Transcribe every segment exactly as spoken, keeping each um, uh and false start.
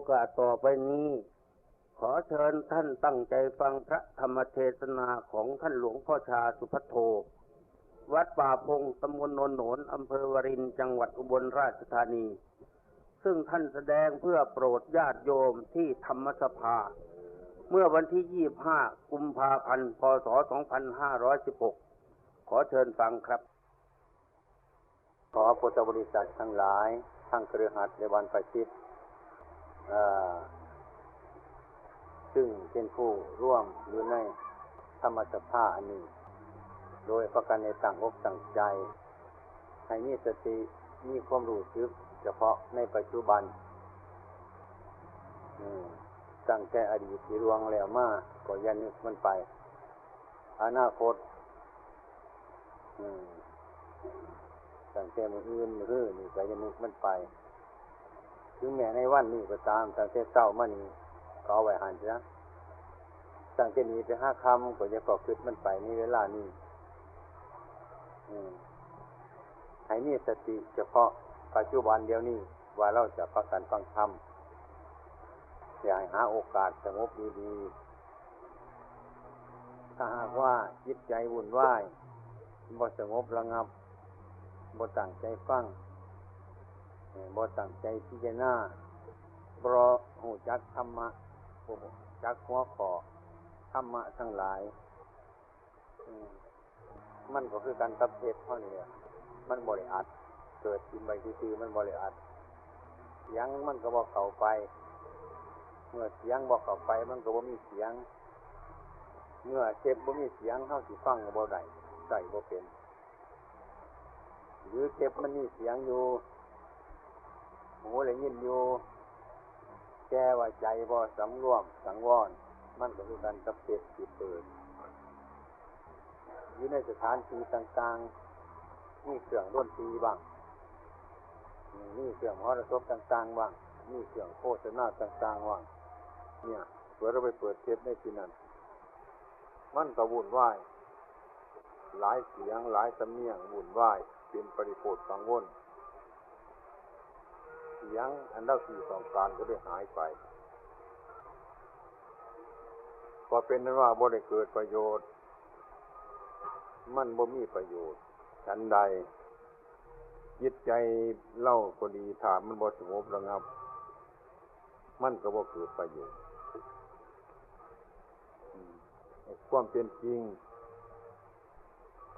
โอกาสต่อไปนี้ ขอเชิญท่านตั้งใจฟังพระธรรมเทศนาของท่านหลวงพ่อชาสุภัทโท วัดป่าพง ตำบลโนนโหนน อำเภอวาริน จังหวัดอุบลราชธานี ซึ่งท่านแสดงเพื่อโปรดญาติโยมที่ธรรมสภา เมื่อวันที่ ยี่สิบห้า กุมภาพันธ์ พ.ศ. สองพันห้าร้อยสิบหก ขอเชิญฟังครับ ขอพุทธบริษัททั้งหลาย ทั้งคฤหัสถ์และบรรพชิต เอ่อ ซึ่งเป็นผู้ร่วมอยู่ในธรรมสภาอันนี้ โดยพากันได้ตั้งอกตั้งใจ ให้มีสติ มีความรู้สึกเฉพาะในปัจจุบัน อืม ตั้งแต่อดีตที่ล่วงแล้วมา ก็อย่านึกมันไป อนาคต อืม ตั้งแต่มื้ออื่นมื้อฮื้อนี่ก็อย่านึกมันไป ถึงแม้ในวันนี้ก็ตาม ตั้งแต่เช้ามานี่ก็เอาไว้หั่นซะ ตั้งแต่นี้ไปหาค่ำก็อย่าก็คิดมันไปในเวลานี้ อืม ให้มีสติเฉพาะปัจจุบันเดี๋ยวนี้ ว่าเราจะพากันฟังธรรม อย่าให้หาโอกาสสงบดีๆ ถ้าหากว่าจิตใจวุ่นวาย บ่สงบระงับ บ่ตั้งใจฟัง เอ่อ บ่ตั้งใจพิจารณา บ่รู้จักธรรมะ บ่รู้จักหัวข้อธรรมะทั้งหลาย อืม มันก็คือกันกับเพชรเฮานี่แหละ มันบ่ได้อัด เกิดขึ้นไปซื่อๆ มันบ่ได้อัด เสียงมันก็บ่เข้าไป เมื่อเสียงบ่เข้าไป มันก็บ่มีเสียง เมื่อเทปบ่มีเสียง เฮาสิฟังก็บ่ได้ ใช้บ่เป็น หรือเทปมันมีเสียงอยู่ หูได้ยินอยู่ แต่ว่าใจบ่สำรวมสังวร มันก็คือกันกับเทปที่เปิด อยู่ในสถานที่ต่างๆ มีเครื่องดนตรีบ้าง มีเครื่องมหรสพต่างๆ บ้าง มีเครื่องโฆษณาต่างๆ บ้าง เนี่ย เผื่อเราไปเปิดเทปในที่นั้น มันก็วุ่นวาย หลายเสียง หลายสำเนียง วุ่นวาย เป็นปริโภทกังวล เสียงอันเราสิต้องการก็ได้หายไป ก็เป็นนั้นว่าบ่ได้เกิดประโยชน์ มันบ่มีประโยชน์ ฉันใด จิตใจเราก็ดี ถ้ามันบ่สงบระงับ มันก็บ่เกิดประโยชน์ อืม ความเป็นจริง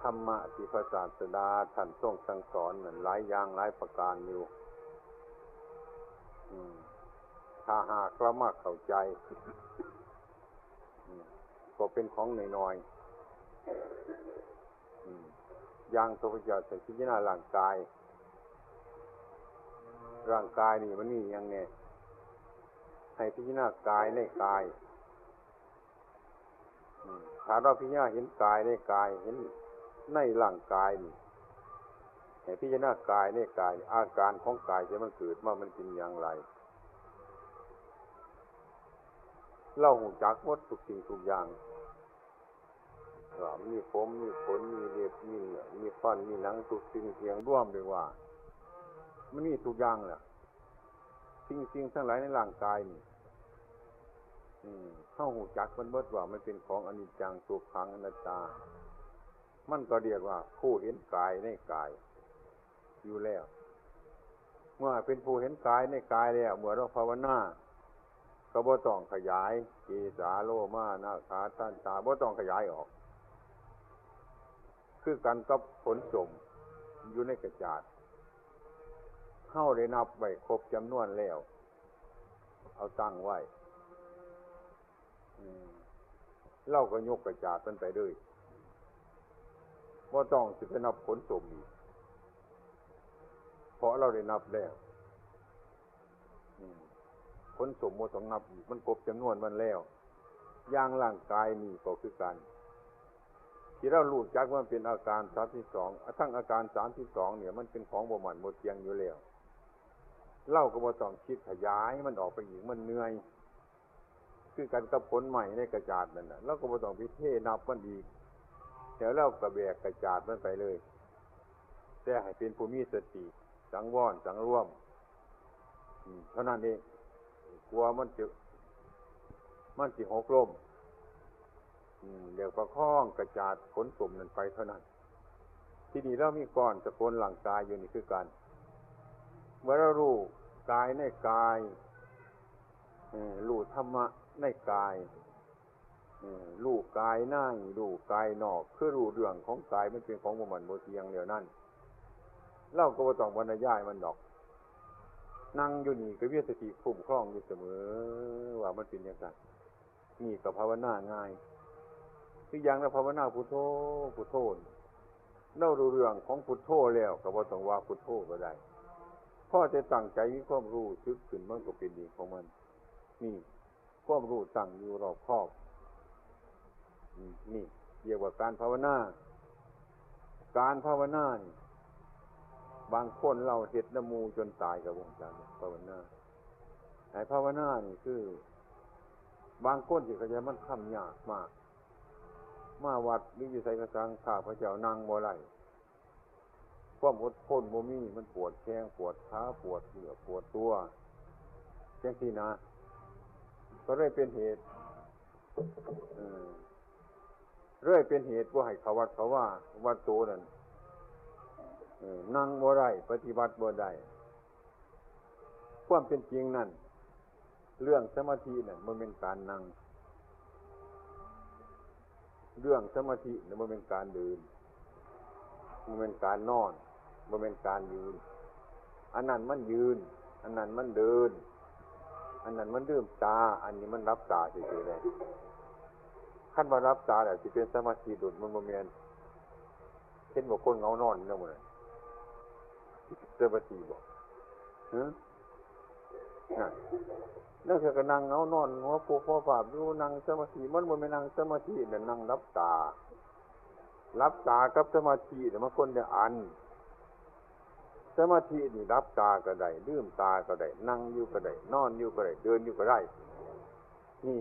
ธรรมะที่พระศาสดาท่านทรงสั่งสอนนั้นหลายอย่างหลายประการอยู่ อืม ถ้าหากเรามาเข้าใจ อืม ก็เป็นของน้อยๆ อืม อย่างพระพุทธเจ้าทรงพิจารณาร่างกาย ร่างกายนี่มันมีหยังแน่ ให้พิจารณากายในกาย อืม ถ้าเราพิจารณาเห็นกายในกาย เห็นในร่างกายนี่ ให้พิจารณากายในกาย อาการของกายที่มันเกิดมามันเป็นอย่างไร เรารู้จักหมดทุกสิ่งทุกอย่าง ว่ามีผม มีขน มีเล็บ มีเนื้อ มีฟัน มีหนัง ทุกสิ่งเสียงรวมเลยว่า มันมีทุกอย่างแหละ สิ่ง สิ่งทั้งหลายในร่างกายนี่ อืม เฮารู้จักมันเบิดว่ามันเป็นของอนิจจัง ทุกขัง อนัตตา มันก็เรียกว่าผู้เห็นกายในกายอยู่แล้ว เมื่อเป็นผู้เห็นกายในกายแล้ว เมื่อเราภาวนา ก็บ่ต้องขยาย เกสา โลมา นาขา ทันตา บ่ต้องขยายออก คือกันกับผลส้มอยู่ในกระจาด เฮาได้นับไว้ครบจำนวนแล้ว เอาตั้งไว้ อืม เราก็ยกกระจาดมันไปเลย บ่ต้องสิไปนับผลส้มอีก เพราะเราได้นับแล้ว อืม ผลส้มบ่ต้องนับอีก มันครบจำนวนมันแล้ว อย่างร่างกายนี่ก็คือกัน ที่เรารู้จักว่าเป็นอาการสามสิบสอง ทั้งอาการสามสิบสองเนี่ย มันเป็นของบ่มั่นบ่เที่ยงอยู่แล้ว เราก็บ่ต้องคิดขยายมันออกไปอีก มันเหนื่อย คือกันกับผลไม้ในกระจาดนั่นน่ะ เราก็บ่ต้องไปเทนับมันอีก แล้วเราก็แบกกระจาดมันไปเลย แต่ให้เป็นผู้มีสติ สังวร สังรวม อืม เท่านั้นเอง กลัวมันจะ มันสิหกล้ม อืม เดี๋ยวประคองกระจาดขนตุ่มนั่นไปเท่านั้น ที่นี่เรามีก้อนสกุลร่างกายอยู่นี่คือกัน เมื่อเรารู้กายในกาย เออ รู้ธรรมะในกาย เออ รู้กายใน รู้กายนอก คือรู้เรื่องของกายมันเป็นของบ่มันบ่เที่ยงแล้วนั่น เราก็บ่ต้องบรรยายมันดอก นั่งอยู่นี่ก็มีสติคุ้มครองอยู่เสมอ ว่ามันเป็นจั่งซั้น นี่ก็ภาวนาง่าย คืออย่างเราภาวนาพุทโธ พุทโธนี่ เรารู้เรื่องของพุทโธแล้วก็บ่ต้องว่าพุทโธก็ได้ พอแต่ตั้งใจมีความรู้สึกขึ้นมันก็เป็นเองของมัน นี่ ความรู้ตั้งอยู่รอบคอบ อืม นี่เรียกว่าการภาวนา การภาวนานี่ บางคนเราเฮ็ดนำหมู่จนตายก็บ่ฮู้จักภาวนา ไอ้ภาวนานี่คือ บางคนสิเข้าใจมันทำยากมาก มาวัดหรืออยู่ไสก็ตาม ข้าพเจ้านั่งบ่ได้ ความอดทนบ่มี มันปวดแข้งปวดขา ปวดเนื้อปวดตัว จั่งซี้นะ ก็เลยเป็นเหตุ เออ เลยเป็นเหตุบ่ให้เข้าวัดเข้าวา วัดโตนั่น เออ นั่งบ่ได้ ปฏิบัติบ่ได้ ความเป็นจริงนั่น เรื่องสมาธินั่นบ่แม่นการนั่ง เรื่องสมาธินั่นบ่แม่นการเดิน บ่แม่นการนอน บ่แม่นการยืน อันนั้นมันยืน อันนั้นมันเดิน อันนั้นมันลืมตา อันนี้มันหลับตาซื่อๆเลย คันว่าหลับตาแล้วสิเป็นสมาธิโดด มันบ่แม่น เห็นบ่คนเหงานอนอยู่มื้อนั้น สมาธิบ่ ฮะ นั่น นั่นคือก็นั่งเหงานอน หัวฟูกหัวฟาบอยู่ นั่งสมาธิ มันบ่แม่นนั่งสมาธิ นั่นนั่งหลับตา หลับตากับสมาธิเนี่ยมันคนละอัน สมาธินี่หลับตาก็ได้ ลืมตาก็ได้ นั่งอยู่ก็ได้ นอนอยู่ก็ได้ เดินอยู่ก็ได้ นี่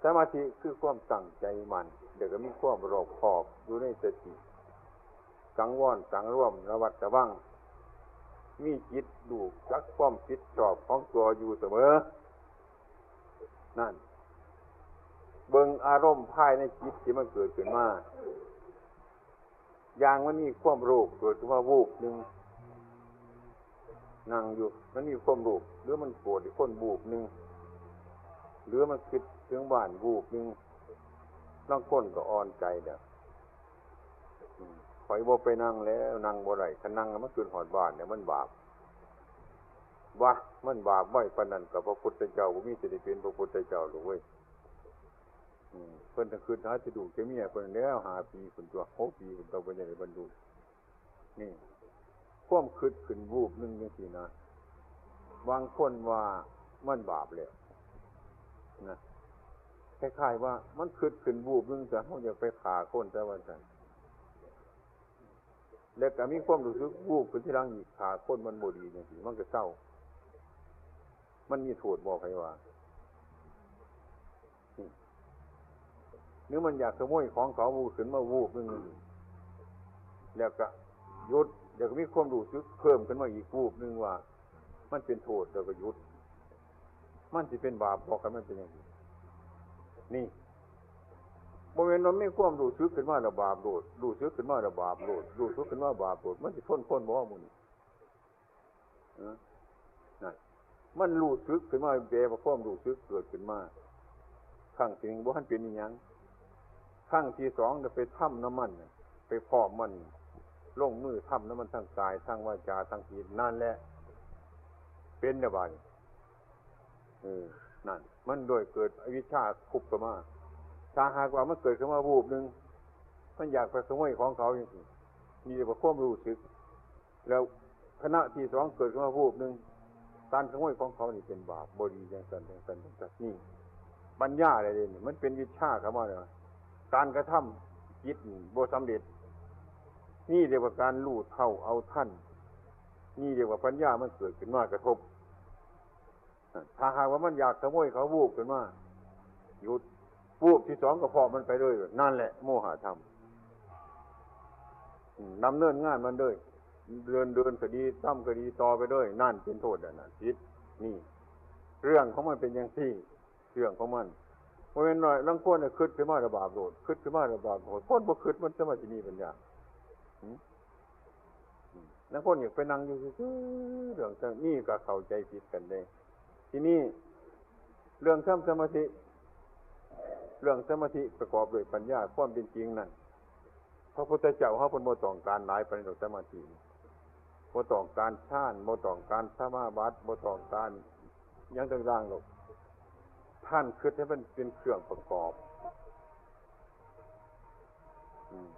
สมาธิคือความตั้งใจมั่น แล้วก็มีความรอบคอบอยู่ในสติ สังวรสังรวม ระวัดระวัง มีจิตรู้จักความผิดชอบของตัวอยู่เสมอ นั่น เบิ่งอารมณ์ภายในจิตที่มันเกิดขึ้นมา อย่างมันมีความโลภเกิดขึ้นมาวูบหนึ่ง นั่งอยู่ มันมีความโลภ หรือมันโกรธอีกคนวูบหนึ่ง หรือมันคิดถึงบ้านวูบหนึ่ง ลางคนก็อ่อนใจแล้ว อืม ข้อยบ่ไปนั่งแล้ว นั่งบ่ได้ คันนั่งแล้วมันคิดฮอดบ้านเนี่ย มันบาป วะ มันบาปไว้ปานนั้น ก็พระพุทธเจ้าบ่มีสิได้เป็นพระพุทธเจ้าดอกเว้ย อืม เพิ่นต้องคิดหาสิลูกสิเมียเพิ่นแล้ว ห้าปีพุ้นตั๊ว หกปีพุ้นตั๊ว เพิ่นจั่งได้บรรลุ นี่ ความคิดขึ้นวูบหนึ่งจั่งซี้นะ บางคนว่ามันบาปแล้วนะ คล้ายๆว่ามันคิดขึ้นวูบหนึ่ง แต่เฮาอยากไปฆ่าคน แต่ว่าซั่น แล้วก็มีความรู้สึกวูบขึ้นทีหลังอีก ฆ่าคนมันบ่ดีจั่งซี้ มันก็เซา มันมีโทษบ่ ไผว่า นี่ หรือมันอยากขโมยของเขา มันก็ขึ้นมาวูบหนึ่ง แล้วก็หยุด แล้วก็มีความรู้สึกเพิ่มขึ้นมาอีกวูบหนึ่งว่า มันเป็นโทษ แล้วก็หยุด มันสิเป็นบาปบ่ คันมันเป็นจั่งซี้ นี่ บ่แม่นว่ามีความรู้สึกขึ้นมาแล้วบาปโลด รู้สึกขึ้นมาแล้วบาปโลด รู้สึกขึ้นมาบาปโลด มันสิทนคนบ่ หมู่นี้ เออ นั่น มันรู้สึกขึ้นมา แปลว่าความรู้สึกเกิดขึ้นมา ครั้งที่หนึ่งบ่ทันเป็นอิหยัง ครั้งที่สองน่ะไปทำนำมันน่ะ ไปพร้อมมัน ลงมือทำนำมันทางกาย ทางวาจา ทางจิต นั่นแหละ เป็นแล้วบาดนี้ เออ นั่น มันโดยเกิดอวิชชาคุบเข้ามา ถ้าหากว่ามันเกิดขึ้นมาวูบหนึ่ง มันอยากไปขโมยของเขาจั่งซี้ นี่เรียกว่าความรู้สึก แล้วขณะที่สองเกิดขึ้นมาวูบหนึ่ง การขโมยของเขานี่เป็นบาป บ่ดีจั่งซั้น จั่งซั้น จั่งซั้น นี่ ปัญญาอะไรเด้นี่ มันเป็นวิชชาเข้ามาแล้ว การกระทำจิตนี่บ่สำเร็จ นี่เรียกว่าการรู้เท่าเอาทัน นี่เรียกว่าปัญญามันเกิดขึ้นมากระทบ ถ้าหากว่ามันอยากขโมยเขา วูบขึ้นมา หยุด วูบที่สองก็พร้อมมันไปเลย นั่นแหละโมหะธรรม อืม ดำเนินงานมันเลย เดิน เดินก็ดี ทำก็ดี ต่อไปเลย นั่นเป็นโทษอันนั้น ผิด นี่ เรื่องของมันเป็นอย่างที่ เรื่องของมันบ่แม่นน้อย ลางคนเนี่ยคิดขึ้นมาแล้วบาปโลด คิดขึ้นมาแล้วบาปโลด คนบ่คิดมันจะมาสิมีปัญญา หึ ลางคนอยากไปนั่งอยู่ซื่อๆ เรื่องนี้ก็เข้าใจผิดกันเด้ ทีนี้ เรื่องทำสมาธิ เรื่องสมาธิประกอบด้วยปัญญา ความเป็นจริงนั่น พระพุทธเจ้าเฮาเพิ่นบ่ต้องการหลายปานใดดอก สมาธิ บ่ต้องการฌาน บ่ต้องการสมาบัติ บ่ต้องการหยังต่างๆดอก ท่านคิดให้มันเป็นเครื่องประกอบ อืม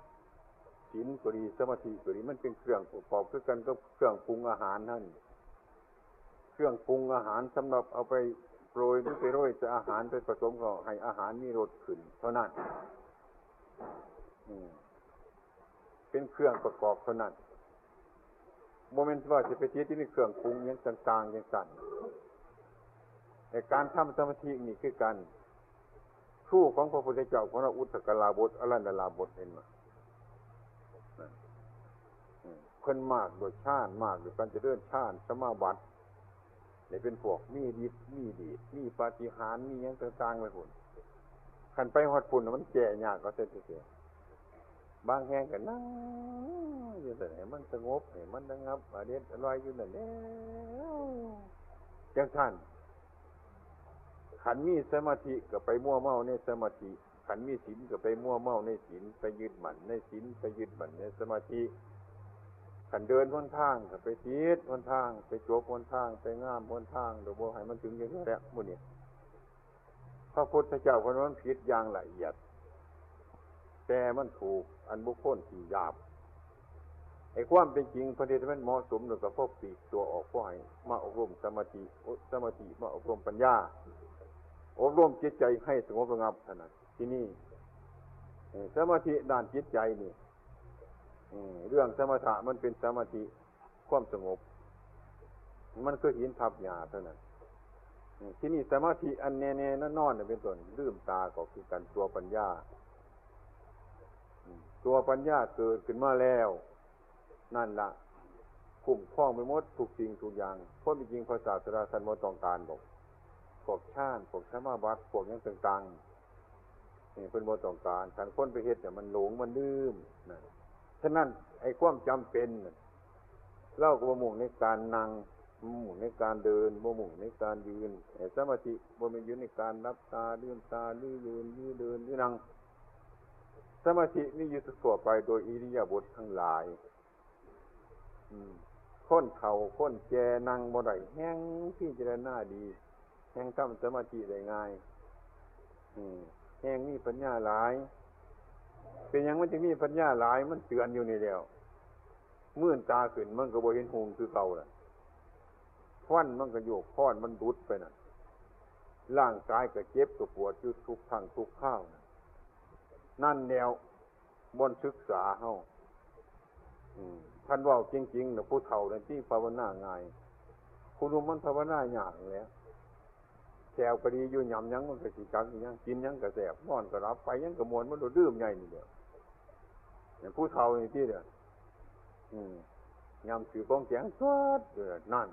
ศีลก็ดี สมาธิก็ดี มันเป็นเครื่องประกอบคือกันกับเครื่องปรุงอาหารนั่น เครื่องปรุงอาหารสำหรับเอาไปโปรยหรือไปโรยใส่อาหาร ไปผสมก็ให้อาหารมีรสขึ้นเท่านั้น อืม เป็นเครื่องประกอบเท่านั้น บ่แม่นว่าสิไปติดอยู่ในเครื่องปรุงหยังต่างๆจังซั่น แต่การทำสมาธินี่คือกัน ครูของพระพุทธเจ้าของเรา อุทกลาบท อรัญญลาบท เห็นบ่ นั่น อืม เพิ่นมากด้วยฌาน มากด้วยการเจริญฌานสมาบัติ นี่เป็นพวกมีฤทธิ์ มีเดช มีปาฏิหาริย์ มีหยังต่างๆไปพุ้น คันไปฮอดพุ้นน่ะมันแก้ยากกว่าเสียทีเดียว บางแห่งก็นั่งอยู่แต่ให้มันสงบ ให้มันระงับ อเด็ดอร่อยอยู่นั่นแหละ จังซั่น คันมีสมาธิก็ไปมัวเมาในสมาธิ คันมีศีลก็ไปมัวเมาในศีล ไปยึดมั่นในศีล ไปยึดมั่นในสมาธิ คันเดินหนทางก็ไปติดหนทาง ไปจกหนทาง ไปง่ามหนทาง โดยบ่ให้มันถึงอย่างนี้แหละ หมู่นี้ พระพุทธเจ้าเพิ่นว่ามันผิดอย่างละเอียด แต่มันถูกอันบุคคลที่หยาบ ไอ้ความเป็นจริงเพิ่นเฮ็ดให้มันเหมาะสม แล้วก็พอปลีกตัวออก พอให้มาอบรมสมาธิ สมาธิมาอบรมปัญญา อบรมจิตใจให้สงบระงับเท่านั้น ทีนี้ เอ่อ สมาธิด้านจิตใจนี่ เอ่อ เรื่องสมถะมันเป็นสมาธิ ความสงบ มันคือหินทับหญ้าเท่านั้น เอ่อ ทีนี้สมาธิอันแน่ๆนอนๆเนี่ยเป็นต้น ลืมตาก็คือกัน ตัวปัญญา อืม ตัวปัญญาเกิดขึ้นมาแล้ว นั่นละ คุ้มครองไปหมดทุกสิ่งทุกอย่าง ความเป็นจริงพระศาสดาท่านบ่ต้องการดอก พวกฌาน พวกสมาบัติ พวกหยังต่างๆ นี่เพิ่นบ่ต้องการ คันคนไปเฮ็ดเนี่ยมันหลง มันลืมนะ ฉะนั้นไอ้ความจำเป็นน่ะ ลาวก็บ่มุ่งในการนั่ง บ่มุ่งในการเดิน บ่มุ่งในการยืน ไอ้สมาธิบ่แม่นอยู่ในการหลับตา ลืมตา หรือยืน หรือเดิน หรือนั่ง สมาธิมีอยู่ทั่วไปโดยอิริยาบถทั้งหลาย อืม คนเฒ่าคนแก่นั่งบ่ได้ แฮ่งพิจารณาดี แฮ่งทำสมาธิได้ง่าย อืม แฮ่งมีปัญญาหลาย เป็นหยังมันจึงมีปัญญาหลาย มันเตือนอยู่นี่แล้ว มื่นตาขึ้นมันก็บ่เห็นหุงคือเก่าล่ะ ฟันมันก็โยก ค้อนมันหลุดไปน่ะ ร่างกายก็เจ็บก็ปวดอยู่ทุกครั้งทุกคราวน่ะ นั่นแล้ว บ่อนศึกษาเฮา อืม คันเว้าจริงๆน่ะ ผู้เฒ่านั่นติภาวนาง่าย ผู้หนุ่มมันภาวนายากแหล้ว แขวก็ดีอยู่ หยำหยังมันก็สิจักอีหยัง กินหยังก็แซ่บ นอนก็หลับ ไปหยังก็ม่วน มันโลดลืมใหญ่นี่แหละ อย่างผู้เฒ่านี่ติเด้อ อืม ยามถือของแข็ง สวด เออ นั่น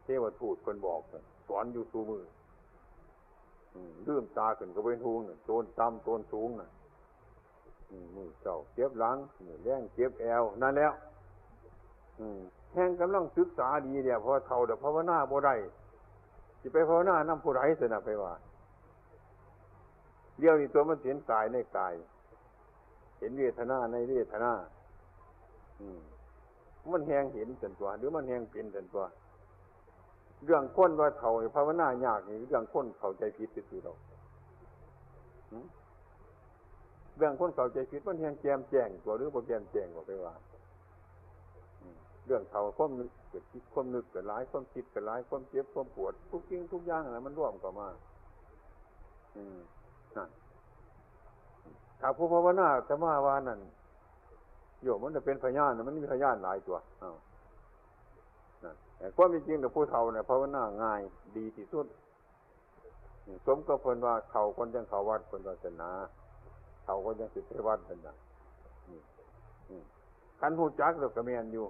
เทวทูตเพิ่นบอก สอนอยู่ซุมื้อ อืม ลืมตาขึ้นก็เป็นหุงน่ะ โตนต่ำโตนสูงน่ะ อืม มื้อเช้าเจ็บหลัง มื้อแลงเจ็บแอว นั่นแล้ว อืม แฮ่งกำลังศึกษาดีแล้ว เพราะว่าเฒ่าแล้วภาวนาบ่ได้ สิไปภาวนานำผู้ใดซั่นน่ะ ไปว่า เดี๋ยวนี้ตัวมันเห็นกายในกาย เห็นเวทนาในเวทนา อืม มันแฮ่งเห็นซั่นตั๊ว หรือมันแฮ่งเป็นซั่นตั๊ว เรื่องคนว่าเฒ่านี่ภาวนายากนี่ เรื่องคนเข้าใจผิดซื่อๆดอก หึ เรื่องคนเข้าใจผิด มันแฮ่งแจ่มแจ้งตั๊ว หรือบ่แจ่มแจ้งก็ไปว่า อืม เรื่องเฒ่า ความนึก เกิดคิด ความนึกก็หลาย ความคิดก็หลาย ความเจ็บ ความปวด ทุกสิ่งทุกอย่างน่ะ มันรวมเข้ามา อืม นั่น ถ้าผู้ภาวนา อาตมาว่านั่น โยมมันจะเป็นพยานน่ะ มันมีพยานหลายตั๊ว อ้าว นั่น แต่ความเป็นจริงน่ะ ผู้เฒ่าน่ะ ภาวนาง่าย ดีที่สุด อืม สมกับเพิ่นว่า เฒ่าก่อนจั่งเข้าวัด เพิ่นว่าซั่นนา เฒ่าก่อนจั่งสิไปวัด เพิ่นว่า อืม อืม คันฮู้จักแล้วก็แม่นอยู่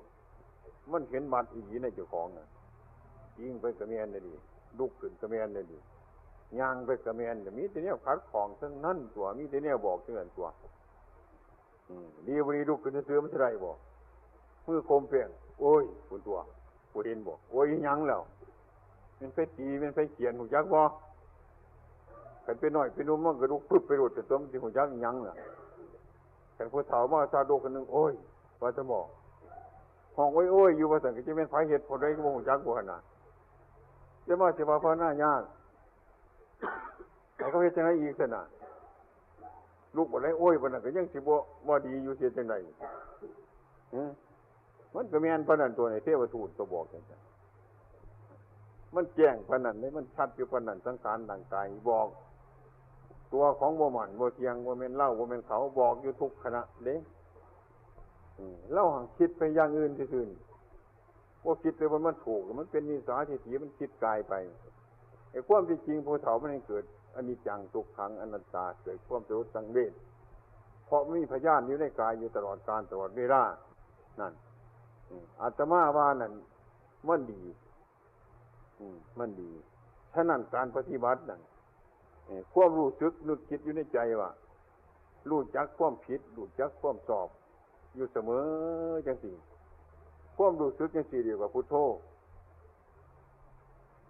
มันเห็นวัดอีหลีในเจ้าของน่ะ จริง เพิ่นก็แม่นอีหลี ลุกขึ้นก็แม่นเลยดิ ย่างไปก็แม่น แต่มีแต่แนวขัดข้องทั้งนั้นตัว มีแต่แนวบอกทั้งนั้นตัว อืม ดีบ่ดีลุกขึ้นซื่อๆ มันสิได้บ่ มือคมแป้ง โอ้ย คุณตัว บ่เห็นบ่ โอ้ย อีหยังแล้ว มันไปตี มันไปเขียน ฮู้จักบ่ คันเป็นน้อยเป็นหนุ่ม มันก็ลุกพึบไปโลด แต่ตัวมันสิฮู้จักอีหยังล่ะ คันผู้เฒ่ามาซาดกคนหนึ่ง โอ้ย ว่าจะบอก ห้องโอ้ยๆ อยู่ว่าซั่น ก็จะแม่นไผเฮ็ด ผู้ใดก็บ่ฮู้จักบ่หั่นน่ะ จะมาสิว่าภาวนายาก ให้เขาเฮ็ดจั่งใดอีกซั่นน่ะ ลุกบ่ได้ โอ้ย ปานนั้นก็ยังสิบ่ บ่ดีอยู่ สิเฮ็ดจั่งใด หึ มันก็แม่นปานนั้นตัวนี้ เทวทูตก็บอกจั่งซั่น มันแจ้งปานนั้นเลย มันชัดอยู่ปานนั้น สังขารร่างกายบอก ตัวของบ่มั่นบ่เที่ยง บ่แม่นเรา บ่แม่นเขา บอกอยู่ทุกขณะเด้ อืม เราหังคิดไปอย่างอื่นซื่อๆ นี่ บ่คิดเลยว่ามันถูก มันเป็นมิจฉาทิฏฐิ มันคิดกายไป ไอ้ความเป็นจริงผู้เฒ่ามันให้เกิดอนิจจังทุกขังอนัตตา เกิดความสลดสังเวช เพราะมีพยานอยู่ในกายอยู่ตลอดกาลตลอดเวลา นั่น อืม อาตมาว่านั่น มันดี อืม มันดี ฉะนั้นการปฏิบัตินั่น เอ่อ ความรู้สึกนึกคิดอยู่ในใจว่า รู้จักความผิด รู้จักความชอบ อยู่เสมอจังซี่ ความรู้สึกจังซี่เรียกว่าพุทโธ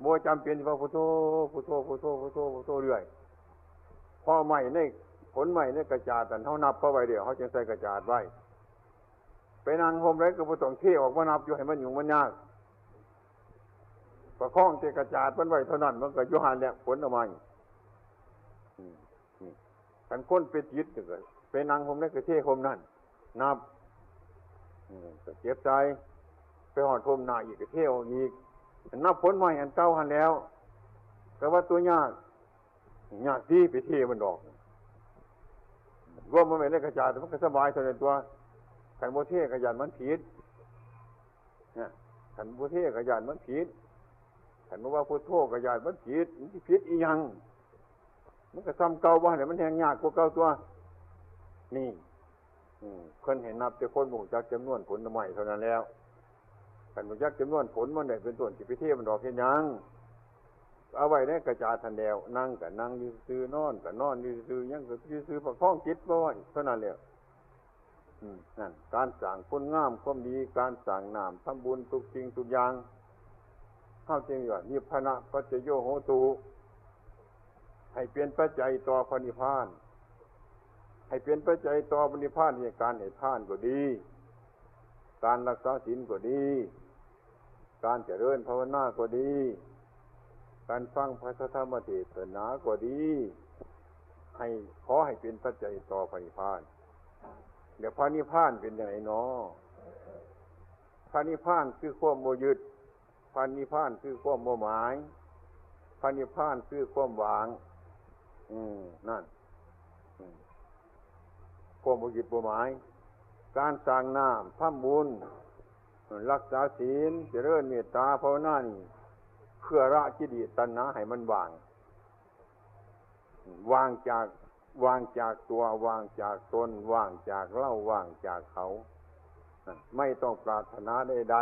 บ่จำเป็นสิว่าพุทโธ พุทโธ พุทโธ พุทโธ พุทโธเรื่อย เพราะไม้ใน ผลไม้ในกระจาดนั่น เฮานับเข้าไว้เด้อ เฮาจั่งใส่กระจาดไว้ ไปนั่งห่มใดก็บ่ต้องเทออกมานับอยู่ ให้มันยุ่งมันยาก ประคองแต่กระจาดมันไว้เท่านั้น มันก็อยู่หั่นแหละ ผลไม้ อืม นี่ คันคนไปติดก็ไปนั่งห่มใดก็เทห่มนั่น นับ อืม ก็เก็บใส่ ไปฮอดห่มหน้าอีกก็เทออกอีก นับผลไม้อันเก่าหั่นแล้ว ก็ว่าตัวยาก ยากติไปเทมันดอก รวมมันไว้ในกระจาด มันก็สบายเท่านั้นตัว คันบ่เทก็ย้านมันผิด นะ คันบ่เทก็ย้านมันผิด คันบ่ว่าพุทโธก็ย้านมันผิด มันสิผิดอีหยัง มันก็ซ่ำเก่าบ่หั่นแหละ มันแฮ่งยากกว่าเก่าตัว นี่ อืม เพิ่นให้นับแต่คนบ่รู้จักจำนวนผลไม้เท่านั้นแล้ว คันรู้จักจำนวนผลมันได้เป็นต้น สิไปเทมันดอกเฮ็ดหยัง เอาไว้ในกระจาดหั่นแล้ว นั่งก็นั่งอยู่ซื่อๆ นอนก็นอนอยู่ซื่อๆ หยังก็อยู่ซื่อๆ ประคองจิตบ่ไว้เท่านั้นแหละ อืม นั่น การสร้างคุณงามความดี การสร้างน้ำทำบุญทุกสิ่งทุกอย่าง เฮาจึงว่า นิพพานะปัจจโยโหตุ ให้เป็นปัจจัยต่อพระนิพพาน ให้เป็นปัจจัยต่อพระนิพพาน นี่การให้ทานก็ดี การรักษาศีลก็ดี การเจริญภาวนาก็ดี การฟังพระธรรมเทศนาก็ดี ให้ ขอให้เป็นปัจจัยต่อพระนิพพาน เดี๋ยวพระนิพพานเป็นจั่งใดน้อ พระนิพพานคือความบ่ยึด พระนิพพานคือความบ่หมาย พระนิพพานคือความว่าง อืม นั่น อืม ความบ่ยึดบ่หมาย การสร้างน้ำ ทำบุญ รักษาศีล เจริญเมตตาภาวนานี่ เพื่อละกิเลสตัณหาให้มันว่าง ว่างจาก ว่างจากตัว ว่างจากตน ว่างจากเรา ว่างจากเขา ไม่ต้องปรารถนาใด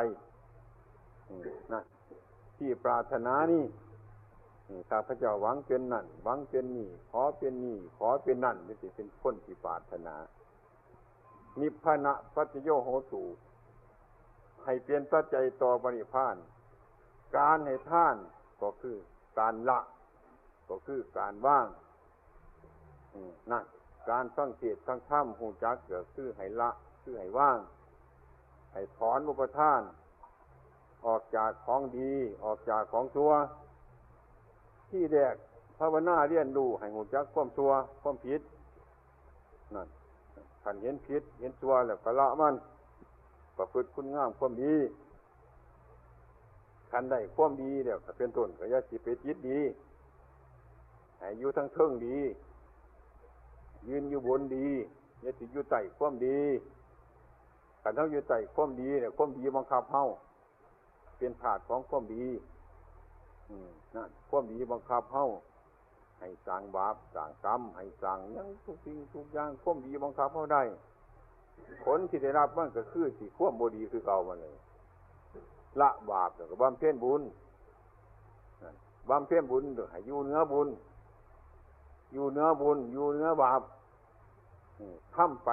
ๆ อืม นะ ที่ปรารถนานี่ อืม ข้าพเจ้าหวังเป็นนั่น หวังเป็นนี่ ขอเป็นนี่ ขอเป็นนั่น นี่สิเป็นคนที่ปรารถนา นิพพานะปัจจโยโหตุ ให้เป็นปัจจัยต่อพระนิพพาน การให้ทานก็คือการละ ก็คือการวาง อืม นั่น การฟังเทศน์ฟังธรรม ฮู้จักก็คือให้ละ คือให้วาง ให้ถอนอุปาทาน ออกจากของดี ออกจากของชั่ว ที่แรกภาวนาเรียนรู้ให้ฮู้จักความชั่ว ความผิด นั่น คันเห็นผิด เห็นชั่วแล้วก็ละมัน ประพฤติคุณงามความดี คันได้ความดีแล้วก็เป็นต้น ก็อย่าสิไปติดดี ให้อยู่ทางเทิงดี ยืนอยู่บนดี อย่าสิอยู่ใต้ความดี คันเฮาอยู่ใต้ความดีเนี่ย ความดีบังคับเฮา เป็นทาสของความดี อืม นั่น ความดีบังคับเฮา ให้สร้างบาป สร้างกรรม ให้สร้างหยังทุกสิ่งทุกอย่าง ความดีบังคับเฮาได้ ผลที่ได้รับมันก็คือสิความบ่ดีคือเก่ามันเลย ละบาปแล้วก็บำเพ็ญบุญ นั่น บำเพ็ญบุญให้อยู่เหนือบุญ อยู่เหนือบุญ อยู่เหนือบาป อืม ทำไป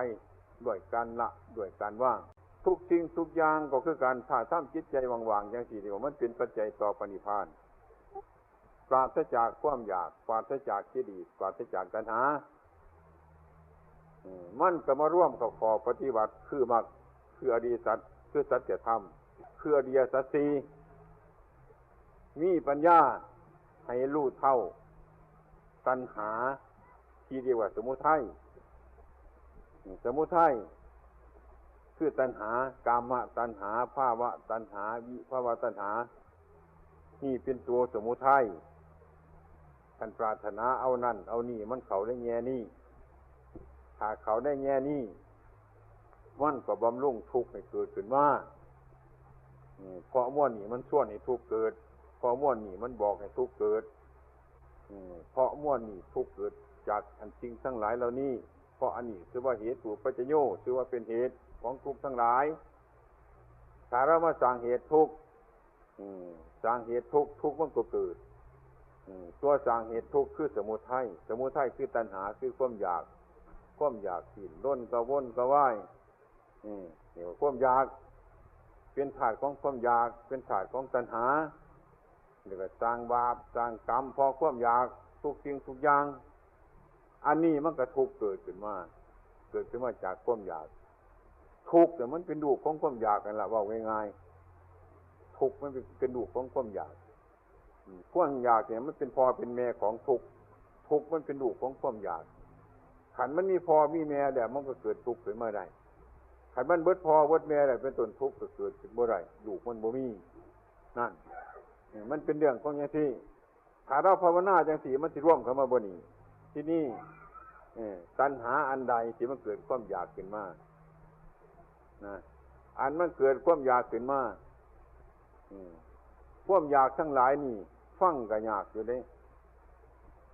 ด้วยการละ ด้วยการวาง ทุกสิ่งทุกอย่างก็คือการ ถ้าทำจิตใจว่างๆจังซี่ เรียกว่ามันเป็นปัจจัยต่อพระนิพพาน ปราศจากความอยาก ปราศจากกิเลส ปราศจากตัณหา อืม มันก็มารวมเข้าข้อปฏิบัติ คือมรรค คืออริยสัจ คือสัจธรรม คืออริยสัจสี่ มีปัญญาให้รู้เท่าตัณหา ที่เรียกว่าสมุทัย สมุทัยคือตัณหา กามตัณหา ภวตัณหา วิภวตัณหา นี่เป็นตัวสมุทัย ท่านปรารถนาเอานั่นเอานี่ มันเข้าในแง่นี้ ถ้าเข้าในแง่นี้ มันก็บำรุงทุกข์ให้เกิดขึ้นมา อืม เพราะมวลนี่มันชวนให้ทุกข์เกิด เพราะมวลนี่มันบอกให้ทุกข์เกิด อืม เพราะมวลนี่ทุกข์เกิดจากอันสิ่งทั้งหลายเหล่านี้ เพราะอันนี้ชื่อว่าเหตุปัจจโย ชื่อว่าเป็นเหตุของทุกข์ทั้งหลาย ถ้าเรามาสร้างเหตุทุกข์ อืม สร้างเหตุทุกข์ ทุกข์มันก็เกิด อืม ตัวสร้างเหตุทุกข์คือสมุทัย สมุทัยคือตัณหา คือความอยาก ความอยากสิ้นรนกระวนกระวาย อืม นี่ว่าความอยาก เป็นธาตุของความอยาก เป็นธาตุของตัณหา แล้วก็สร้างบาป สร้างกรรม เพราะความอยาก ทุกสิ่งทุกอย่าง อันนี้มันก็ทุกข์เกิดขึ้นมา เกิดขึ้นมาจากความอยาก ทุกข์เนี่ยมันเป็นรูปของความอยากนั่นแหละ เว้าง่ายๆ ทุกข์มันเป็น เป็นรูปของความอยาก อืม ความอยากเนี่ยมันเป็นพ่อเป็นแม่ของทุกข์ ทุกข์มันเป็นรูปของความอยาก คันมันมีพ่อมีแม่แล้วมันก็เกิดทุกข์ขึ้นมาได้ คันมันเบิดพ่อเบิดแม่แล้วเป็นต้น ทุกข์ก็เกิดขึ้นบ่ได้ ลูกมันบ่มี นั่น เออ มันเป็นเรื่องของอย่างที่ ถ้าเราภาวนาจังซี่ มันสิรวมเข้ามาบ่นี่ ที่นี่ เออ ตัณหาอันใดที่มันเกิดความอยากขึ้นมา นะ อันมันเกิดความอยากขึ้นมา อืม ความอยากทั้งหลายนี่ ฟังก็ยากอยู่เด้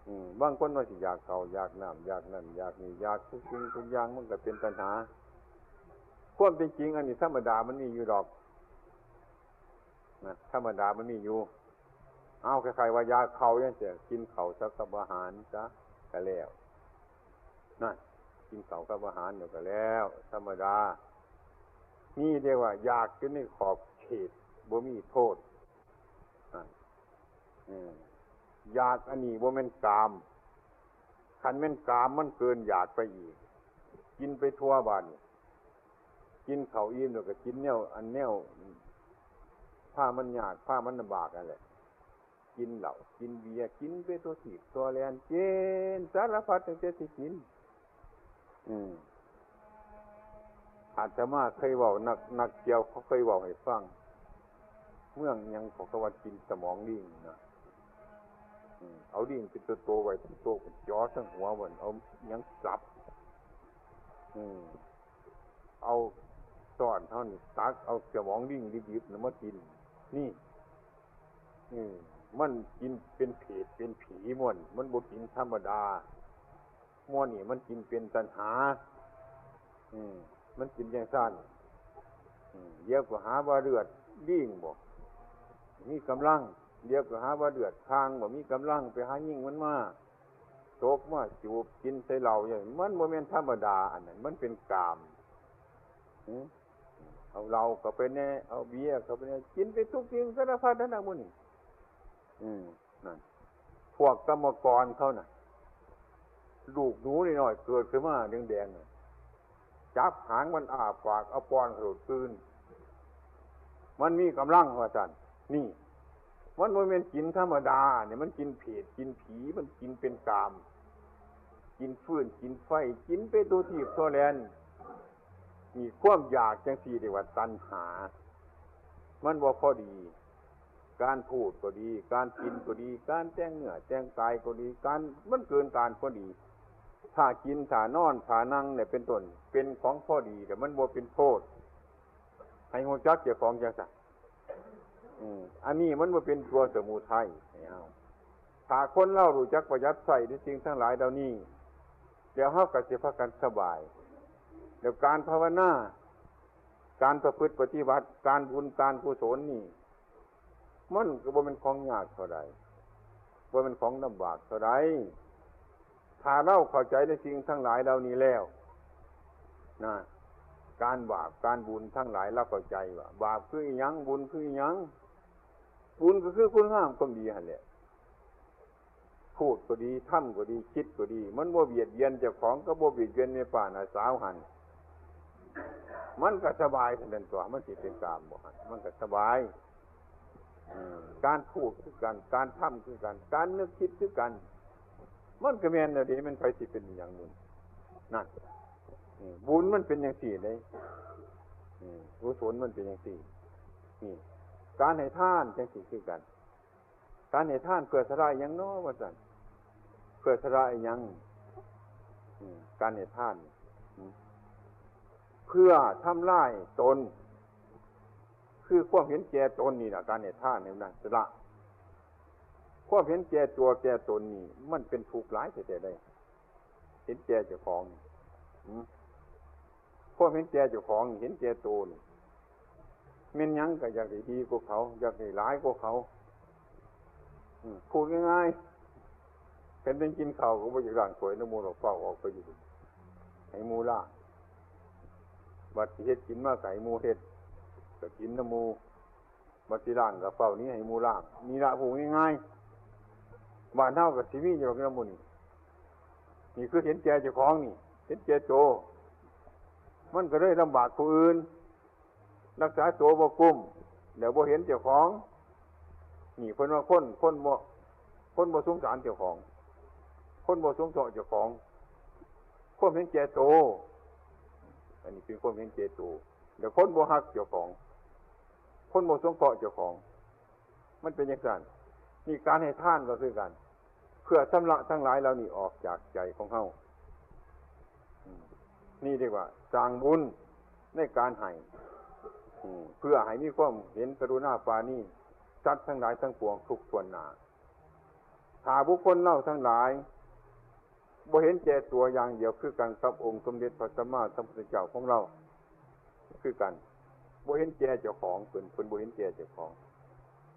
อืม บางคนว่าสิอยากข้าว อยากน้ำ อยากนั่น อยากนี่ อยากทุกสิ่งทุกอย่าง มันก็เป็นตัณหา ความเป็นจริงอันนี้ธรรมดามันมีอยู่ดอก นะ ธรรมดามันมีอยู่ เอา คล้ายๆว่าอยากข้าวจังซี้ กินข้าวซะกับอาหารซะ ก็แล้ว นั่น กินข้าวกับอาหารเดี๋ยวก็แล้ว ธรรมดา นี่เรียกว่าอยากอยู่ในขอบเขต บ่มีโทษ นั่น อืม อยากอันนี้บ่แม่นกาม คันแม่นกามมันเกินอยากไปอีก กินไปทั่วบ้าน กินข้าวอิ่มแล้วก็กินแนว อันแนว พามันยาก พามันลำบากนั่นแหละ กินเหล้า กินเบียร์ กินไปทั่วทีบทั่วแดน กินสารพัดตั้งแต่สิกิน อืม อาตมาเคยเว้า นัก นักเกี่ยวเขาเคยเว้าให้ฟัง เมืองหยังเขาก็ว่ากินสมองลิงนะ อืม เอาลิงเป็นตัวโตไว้ ตัวโตก็จ่อทั้งหัวมัน เอาหยังสับ อืม เอาซ้อนเท่านี้ตักเอาสมองลิงดิบๆน่ะมากิน นี่ อืม มันกินเป็นเพศเป็นผีม่วน มันบ่กินธรรมดา ม่วนนี่มันกินเป็นตัณหา อืม มันกินจังซั่น อืม เดี๋ยวก็หาว่าเลือดลิงบ่มีกำลัง เดี๋ยวก็หาว่าเลือดช้างบ่มีกำลัง ไปหายิงมันมา ตกมาจูบกินใส่เหล้าอย่างนี้ มันบ่แม่นธรรมดา อันนั้นมันเป็นกาม หือ เอาเหล้าเข้าไปแน่ เอาเบียร์เข้าไปแน่ กินไปทุกสิ่งสารพัดนั่นน่ะหมู่นี่ อืม นั่น พวกกรรมกรเขาน่ะ ลูกหนูน้อยๆเกิดขึ้นมาแดงๆน่ะ จับหางมันอ้าปาก เอาป้อนเขาโลดกลืน มันมีกำลังว่าซั่น นี่ มันบ่แม่นกินธรรมดาเนี่ย มันกินเพศ กินผี มันกินเป็นกาม กินฟืน กินไฟ กินไปทั่วทีบทั่วแดน นี่ความอยากจังซี่เรียกว่าตัณหา มันบ่พอดี การพูดก็ดี การกินก็ดี การแต่งเนื้อแต่งกายก็ดี การ มันเกินการพอดี ถ้ากิน ถ้านอน ถ้านั่งเนี่ยเป็นต้น เป็นของพอดี แต่มันบ่เป็นโทษ ให้ฮู้จักเจ้าของจังซั่น อืม อันนี้มันบ่เป็นตัวสมุทัยให้เฮา ถ้าคนเรารู้จักประหยัดใช้ในสิ่งทั้งหลายเหล่านี้ แล้วเฮาก็สิพากันสบาย แล้วการภาวนา การประพฤติปฏิบัติ การบุญ การกุศลนี่ มันก็บ่แม่นของยากเท่าใด บ่แม่นของลำบากเท่าใด ถ้าเราเข้าใจในสิ่งทั้งหลายเหล่านี้แล้วนะ การบาปการบุญทั้งหลาย เราเข้าใจว่า บาปคืออิหยัง บุญคืออิหยัง บุญก็คือคุณงามความดีหั่นแหละ พูดก็ดี ทำก็ดี คิดก็ดี มันบ่เบียดเบียนเจ้าของ ก็บ่เบียดเบียนแม่ป้าน้าสาวหั่น มันก็สบายเท่านั้นตัว มันสิเป็นกามบ่หั่น มันก็สบาย อืม การพูดคือกัน การทำคือกัน การนึกคิดคือกัน มันก็แม่นแล้วเด้ มันไผสิเป็นอย่างบุญ นั่น อืม บุญมันเป็นจังซี่เด้ อืม กุศลมันเป็นจังซี่ นี่ การให้ทานจังซี่คือกัน การให้ทานเพื่อสละอิหยังน้อ ว่าซั่น เพื่อสละอิหยัง อืม การให้ทาน อืม เพื่อทำลายตน คือความเห็นแก่ตนนี่ล่ะ การให้ทานนี่นะ สละ ความเห็นแก่ตัวแก่ตนนี่ มันเป็นทุกข์หลายแท้ๆ เด้ เห็นแก่เจ้าของนี่ อืม ความเห็นแก่เจ้าของนี่ เห็นแก่โตนี่ แม่นหยังก็อยากได้ดีกว่าเขา อยากได้หลายกว่าเขา อืม พูดง่ายๆ คันได้กินข้าวก็บ่อยากล้างถ้วยนำหมู่ดอก ฟ้าวออกไปอยู่ ให้หมู่ล้าง บัดสิเฮ็ดกินมาก็ให้หมู่เฮ็ด ก็กินนำหมู่ บัดสิล้างก็ฟ้าวหนีให้หมู่ล้าง นี่ละพูดง่ายๆ บ้านเฮาก็สิมีอยู่ดอกนำหมู่นี่ นี่คือเห็นแก่เจ้าของนี่ เห็นแก่โต มันก็เลยลำบากผู้อื่น รักษาโตบ่กุ้ม แล้วบ่เห็นเจ้าของ นี่เพิ่นว่าคน คนบ่ คนบ่สงสารเจ้าของ คนบ่สงเคราะห์เจ้าของ ความเห็นแก่โต อันนี้เป็นความเห็นแก่โต แล้วคนบ่ฮักเจ้าของ คนบ่สงเคราะห์เจ้าของ มันเป็นจังซั่น นี่การให้ทานก็คือกัน เพื่อชำระทั้งหลายเหล่านี้ออกจากใจของเฮา อืม นี่เรียกว่าสร้างบุญในการให้ อืม เพื่อให้มีความเห็นกรุณาปราณีสัตว์ทั้งหลายทั้งปวงทุกทั่วหน้า ถ้าบุคคลเราทั้งหลาย บ่เห็นแก่ตัวอย่างเดียวคือกันกับองค์สมเด็จพระสัมมาสัมพุทธเจ้าของเรา คือกัน บ่เห็นแก่เจ้าของ เพิ่น เพิ่นบ่เห็นแก่เจ้าของ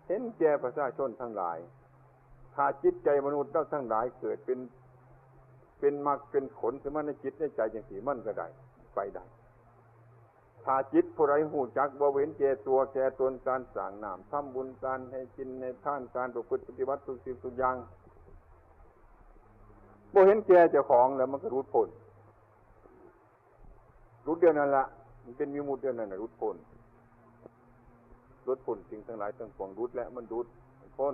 เห็นแก่ประชาชนทั้งหลาย ถ้าจิตใจมนุษย์เราทั้งหลายเกิดเป็น เป็นมรรคเป็นผลขึ้นมาในจิตในใจจังซี่ มันก็ได้ ไปได้ ถ้าจิตผู้ใดฮู้จักบ่เห็นแก่ตัวแก่ตน การสร้างน้ำ ทำบุญ การให้กินให้ทาน การประพฤติปฏิบัติทุกสิ่งทุกอย่าง บ่เห็นแก่เจ้าของแล้วมันก็หลุดพ้น หลุดเดียวนั่นละ มันเป็นวิมุตติเดียวนั่นน่ะ หลุดพ้น หลุดพ้นสิ่งทั้งหลายทั้งปวง หลุดแล้วมันหลุด มันพ้น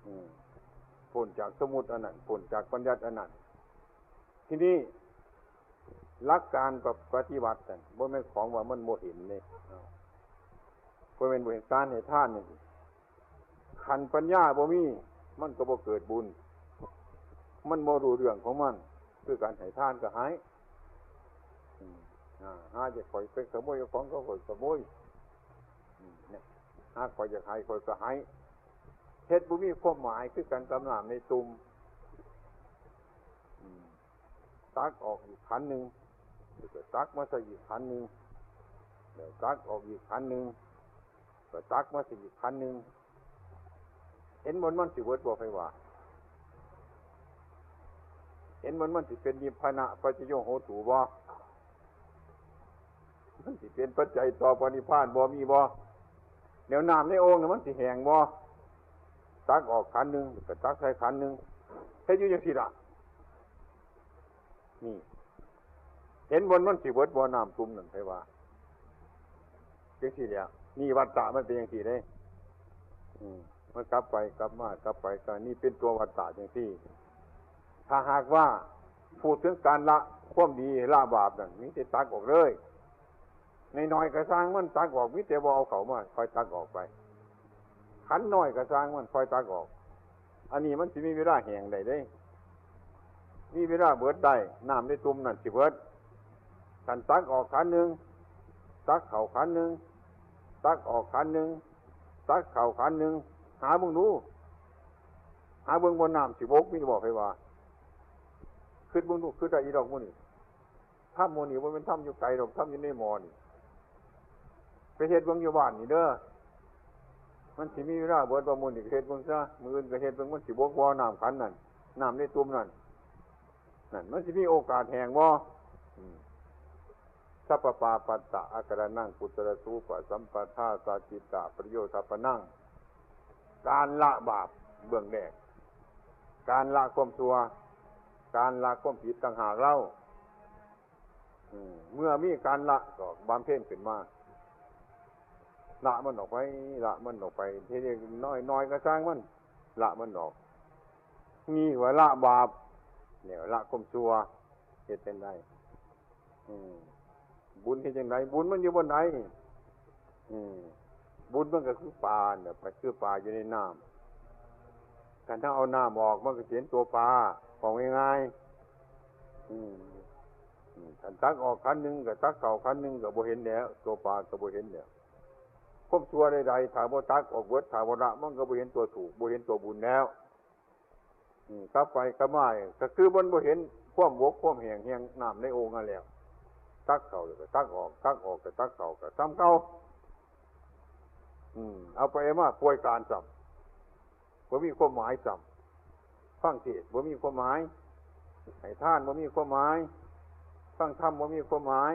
อืม พ้นจากสมมุติอันนั้น พ้นจากบัญญัติอันนั้น ทีนี้หลักการกับปฏิบัตินั่นบ่แม่นของว่ามันบ่เห็นเด้ บ่แม่นบ่เห็น การให้ทานนี่ คันปัญญาบ่มี มันก็บ่เกิดบุญ มันบ่รู้เรื่องของมัน คือการให้ทานก็ให้ อืม อ่า หาจะข่อยไปขโมยของเขา ข่อยขโมย อืม เนี่ย หาข่อยอยากให้ ข่อยก็ให้ เฮ็ดบ่มีความหมาย คือกันกับน้ำในตุ่ม อืม ตักออกอีกขันหนึ่ง แล้วก็ตักมาใส่อีกขันหนึ่ง แล้วตักออกอีกขันหนึ่ง ก็ตักมาใส่อีกขันหนึ่ง เห็นมัน มันสิเบิดบ่ ไผว่า เห็นมัน มันสิเป็นนิพพานะปัจจโยโหตุบ่ มันสิเป็นปัจจัยต่อปรินิพพานบ่ มีบ่ แล้วน้ำในโอ่งน่ะมันสิแห้งบ่ ตักออกขันหนึ่ง ก็ตักใส่ขันหนึ่ง เฮ็ดอยู่จังซี่ล่ะ นี่ เห็นมัน มันสิเบิดบ่ น้ำตุ่มนั่น ไผว่า จังซี่แหละ นี่วัฏฏะมันเป็นจังซี่เด้ อืม มันกลับไปกลับมากลับไปกลับ นี่เป็นตัววัฏฏะจังซี่ ถ้าหากว่าพูดถึงการละความดีละบาปนั่น มีแต่ตักออกเลย น้อยๆก็ซ่างมัน ตักออก มีแต่บ่เอาเข้ามา ค่อยตักออกไป ขันน้อยก็ซ่างมัน ค่อยตักออก อันนี้มันสิมีเวลาแห้งได้เด้ มีเวลาเบิดได้ น้ำในตุ่มนั่นสิเบิด คันตักออกขันหนึ่ง ตักเข้าขันหนึ่ง ตักออกขันหนึ่ง ตักเข้าขันหนึ่ง หาเบิ่งดู หาเบิ่งบ่ น้ำสิบก มีบ่ ไผว่า คิดเบิ่งดู คิดได้อีดอกหมู่นี่ ถ้ำหมู่นี่บ่แม่นถ้ำอยู่ไกลดอก ถ้ำอยู่ในหม้อนี่ ไปเฮ็ดเบิ่งอยู่บ้านนี่เด้อ มันสิมีเวลาเบิดบ่ มื้อนี้ก็เฮ็ดเบิ่งซะ มื้ออื่นก็เฮ็ดเบิ่ง มันสิบกบ่ น้ำขันนั่น น้ำในตุ่มนั่น นั่น มันสิมีโอกาสแห้งบ่ อืม สัพพปาปัสสะอาการนัง กุศลสูปสัมปทา สาจิตตะประโยชน์ทัพพนัง การละบาปเบื้องแรก การละความชั่ว การละความผิดต่างหากเล่า อืม เมื่อมีการละก็บำเพ็ญขึ้นมา ละมันออกไป ละมันออกไป ทีนี้น้อยๆ ก็ช่างมัน ละมันออก นี่ว่าละบาป เนี่ย ละความชั่ว เฮ็ดจั่งใด อืม บุญเฮ็ดจั่งใด บุญมันอยู่บนไหน อืม บุญมันก็คือปลาเนี่ย ไปคือปลาอยู่ในน้ำ คันถ้าเอาน้ำออก มันก็สิเห็นตัวปลา เว้าง่ายๆ อืม อืม คันตักออกขันหนึ่งก็ตักเข้าขันหนึ่งก็บ่เห็นแล้ว ตัวปลาก็บ่เห็นแล้ว ความชั่วใดๆ ถ้าบ่ตักออกเบิด ถ้าบ่ละ มันก็บ่เห็นตัวถูก บ่เห็นตัวบุญแล้ว อืม กลับไปกลับมา ก็คือมันบ่เห็นความบกความแห้งแห่งน้ำในโอ่งนั่นแล้ว ตักเข้าแล้วก็ตักออก ตักออกก็ตักเข้า ก็ซ้ำเก่า อืม เอาไปเอามาป่วยการซ้ำ บ่มีความหมายซ้ำ ฟังเทศน์บ่มีความหมาย ให้ทานบ่มีความหมาย ฟังธรรมบ่มีความหมาย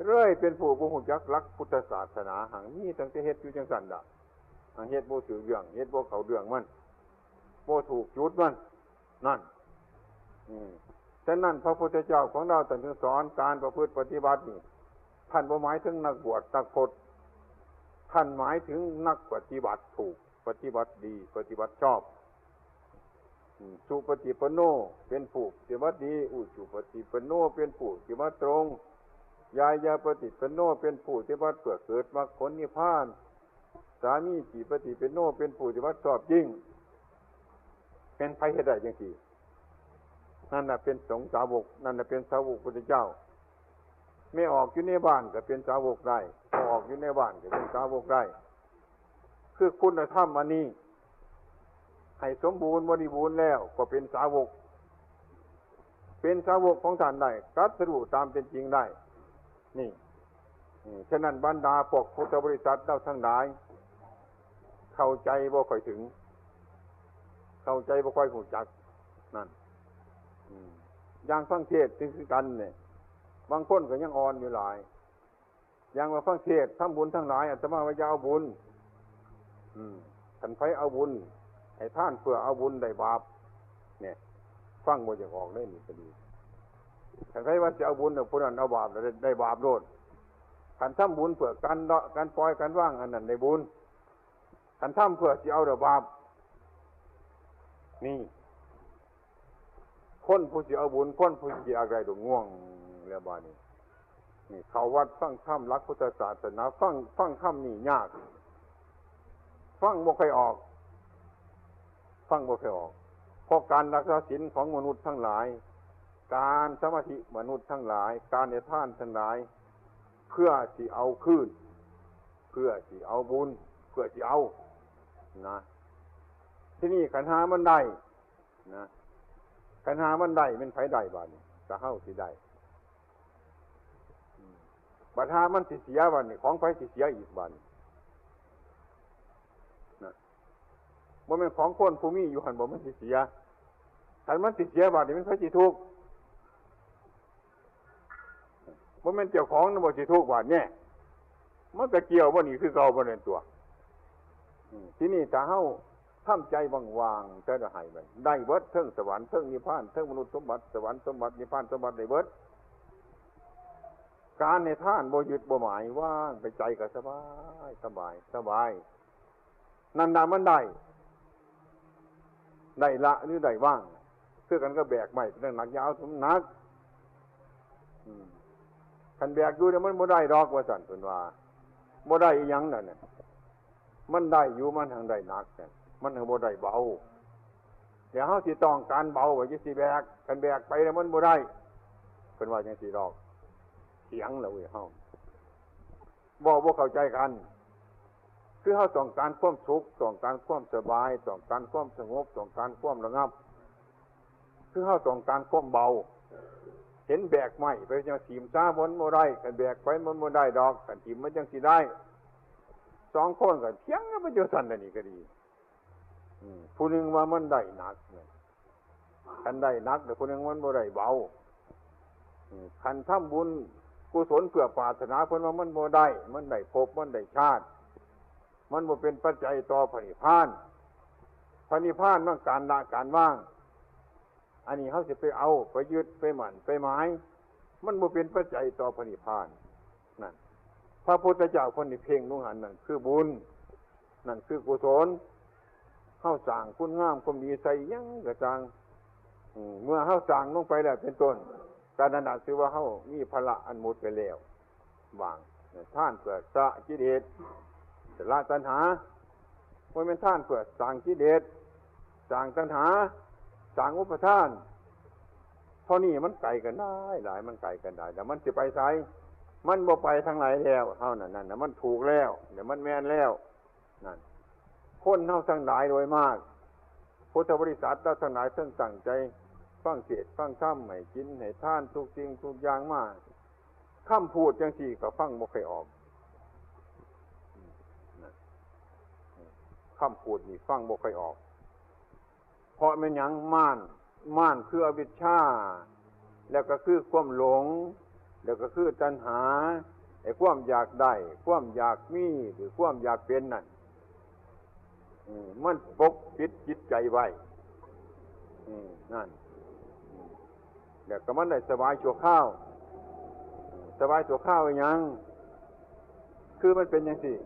เลยเป็นผู้บ่ฮู้จักหลักพุทธศาสนา หังมีตั้งแต่เฮ็ดอยู่จั่งซั้นล่ะ หังเฮ็ดบ่ถืกเรื่อง เฮ็ดบ่เข้าเรื่องมัน บ่ถูกจุดมัน นั่น อืม ฉะนั้นพระพุทธเจ้าของเราท่านจึงสอนการประพฤติปฏิบัตินี่ ท่านบ่หมายถึงนักบวชนักพจน์ ท่านหมายถึงนักปฏิบัติถูก ปฏิบัติดี ปฏิบัติชอบ อืม สุปฏิปันโน เป็นผู้ปฏิบัติดี อุจุปฏิปันโน เป็นผู้ปฏิบัติตรง ญาญาปฏิปันโน เป็นผู้ปฏิบัติเพื่อเกิดมรรคผลนิพพาน สามีจิปฏิปันโน เป็นผู้ปฏิบัติชอบยิ่ง เป็นไผเฮ็ดได้จั่งซี้ นั่นน่ะเป็นสงฆ์สาวก นั่นน่ะเป็นสาวกพุทธเจ้า แม่ออกอยู่ในบ้านก็เป็นสาวกได้ พ่อออกอยู่ในบ้านก็เป็นสาวกได้ คือคุณธรรมอันนี้ ให้สมบูรณ์บริบูรณ์แล้วก็เป็นสาวก เป็นสาวกของท่านได้ ตรัสรู้ตามเป็นจริงได้ นี่ อืม ฉะนั้นบรรดาพวกพุทธบริษัทเราทั้งหลาย เข้าใจบ่ค่อยถึง เข้าใจบ่ค่อยรู้จัก นั่น อืม อย่างฟังเทศน์คือกันเนี่ย บางคนก็ยังอ่อนอยู่หลาย อย่างว่าฟังเทศน์ทำบุญทั้งหลาย อาตมาว่าอย่าเอาบุญ อืม คันไผเอาบุญ ให้ทานเพื่อเอาบุญได้บาป เนี่ย ฟังบ่อยากออกเลยนี่ก็ดี คันไผว่าสิเอาบุญน่ะ ผู้นั้นเอาบาปแล้วได้ ได้บาปโลด คันทำบุญเพื่อการเลาะ การปล่อย การวาง อันนั้นได้บุญ คันทำเพื่อสิเอาได้บาป นี่ คนผู้สิเอาบุญ คนผู้สิอยากได้ดอกง่วง แล้วบาดนี้ นี่ เข้าวัดฟังธรรมหลักพุทธศาสนา ฟัง ฟังธรรมนี่ยาก ฟังบ่ค่อยออก ฟังบ่ค่อยออก เพราะการรักษาศีลของมนุษย์ทั้งหลาย การสมาธิมนุษย์ทั้งหลาย การให้ทานทั้งหลาย เพื่อสิเอาคืน เพื่อสิเอาบุญ เพื่อสิเอา นะ ทีนี้คันหามันได้ นะ คันหามันได้ แม่นไผได้บาดนี้ ก็เฮาสิได้ อืม บัดหามันสิเสียบาดนี้ ของไผสิเสียอีกบาดนี้ นะ บ่แม่นของคนผู้มีอยู่หั่นบ่ มันสิเสีย คันมันสิเสียบาดนี้ มันไผสิทุกข์ บ่แม่นเจ้าของนั่นบ่สิทุกข์บาดนี้ มันก็เกี่ยวบ่นี่คือเก่าบ่นั่นตัว อืม ทีนี้ถ้าเฮาทำใจว่างๆ จะได้ให้มัน ได้เบิด เทิงสวรรค์ เทิงนิพพาน เทิงมนุษย์สมบัติ สวรรค์สมบัติ นิพพานสมบัติ ได้เบิด การให้ทานบ่ยึดบ่หมาย ว่างไป ใจก็สบาย สบาย สบาย นั่นน่ะมันได้ ได้ละหรือได้วาง คือกันกับแบกไม้เป็นหนัก อย่าเอาสมหนัก อืม คันแบกอยู่เนี่ยมันบ่ได้ดอกว่าซั่นเพิ่นว่า บ่ได้อีหยังนั่นน่ะ มันได้อยู่ มันหังได้หนักนั่น มันหังบ่ได้เบา เดี๋ยวเฮาสิต้องการเบาไว้จะสิแบก คันแบกไปแล้วมันบ่ได้ เพิ่นว่าจังซี่ดอก เถียงแล้วเว้ยเฮา เว้าบ่เข้าใจกัน คือเฮาต้องการความสุข ต้องการความสบาย ต้องการความสงบ ต้องการความระงับ คือเฮาต้องการความเบา เห็นแบกไม้ไปจังถิ่มซะ มันบ่ได้ คันแบกไปมันบ่ได้ดอก คันถิ่มมันจังสิได้ สองคนก็เถียงกันไปจั่งซั้นน่ะ นี่ก็ดี อืม ผู้หนึ่งว่ามันได้หนัก คันได้หนัก แต่ผู้หนึ่งมันบ่ได้เบา อืม คันทำบุญกุศลเพื่อปรารถนา เพิ่นว่ามันบ่ได้ มันได้ภพ มันได้ชาติ มันบ่เป็นปัจจัยต่อพระนิพพาน พระนิพพานมันการละการวาง อันนี้เฮาสิไปเอา ไปยึด ไปมั่น ไปหมาย มันบ่เป็นปัจจัยต่อพระนิพพาน นั่น พระพุทธเจ้าเพิ่นนี่เพ่งลงหั่น นั่นคือบุญ นั่นคือกุศล เฮาสร้างคุณงามความดีใส่หยังก็ซ่าง อืม เมื่อเฮาสร้างลงไปแล้วเป็นต้น ก็นั่นน่ะถือว่าเฮามีภาระอันหมดไปแล้ว วาง ทานเพื่อสละกิเลส สละตัณหา บ่แม่นทานเพื่อสร้างกิเลส สร้างตัณหา สร้างอุปาทาน เท่านี้มันไกลกันได้หลาย มันไกลกันได้ แล้วมันสิไปไส มันบ่ไปทางไหนแล้ว เท่านั้น นั่นน่ะ มันถูกแล้ว เดี๋ยวมันแม่นแล้ว นั่น คนเฮาทั้งหลายโดยมาก พุทธบริษัทเราทั้งหลาย เพิ่งตั้งใจฟังเทศน์ฟังธรรม ให้ศีลให้ทานทุกสิ่งทุกอย่างมา คำพูดจั่งซี้ก็ฟังบ่ค่อยออก นั่น คำพูดนี่ฟังบ่ค่อยออก เพราะแม่นหยัง ม่าน ม่านคืออวิชชา แล้วก็คือความหลง แล้วก็คือตัณหา ไอ้ความอยากได้ ความอยากมี หรือความอยากเป็นนั่น อืม มันปกปิดจิตใจไว้ อืม นั่น อืม แล้วก็มันได้สบายชั่วคราว อืม สบายชั่วคราวอีหยัง คือมันเป็นจั่งซี้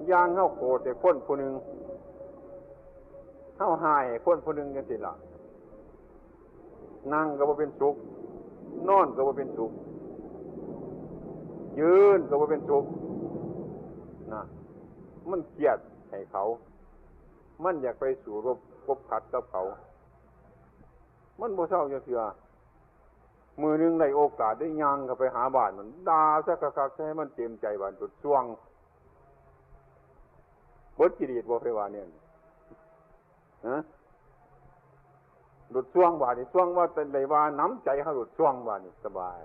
อย่างเฮาโกรธแต่คนผู้หนึ่ง เฮาฮ้ายให้คนผู้หนึ่งจั่งซี้ล่ะ นั่งก็บ่เป็นสุข นอนก็บ่เป็นสุข ยืนก็บ่เป็นสุข นะ มันเครียดให้เขา มันอยากไปสู้รบคบขัดกับเขา มันบ่เซาจักเทื่อ มื้อหนึ่งได้โอกาสได้ย่างเข้าไปหาบ้านมัน ด่าซะคักๆ ซะให้มันเต็มใจ บ้านสุดส่วง เบิดกิเลสบ่ ไปว่าเนี่ย ฮะ หลุดช่วงบาดนี่ ช่วงว่าแต่ได้ว่าน้ำใจเขาหลุดช่วงบาดนี่สบาย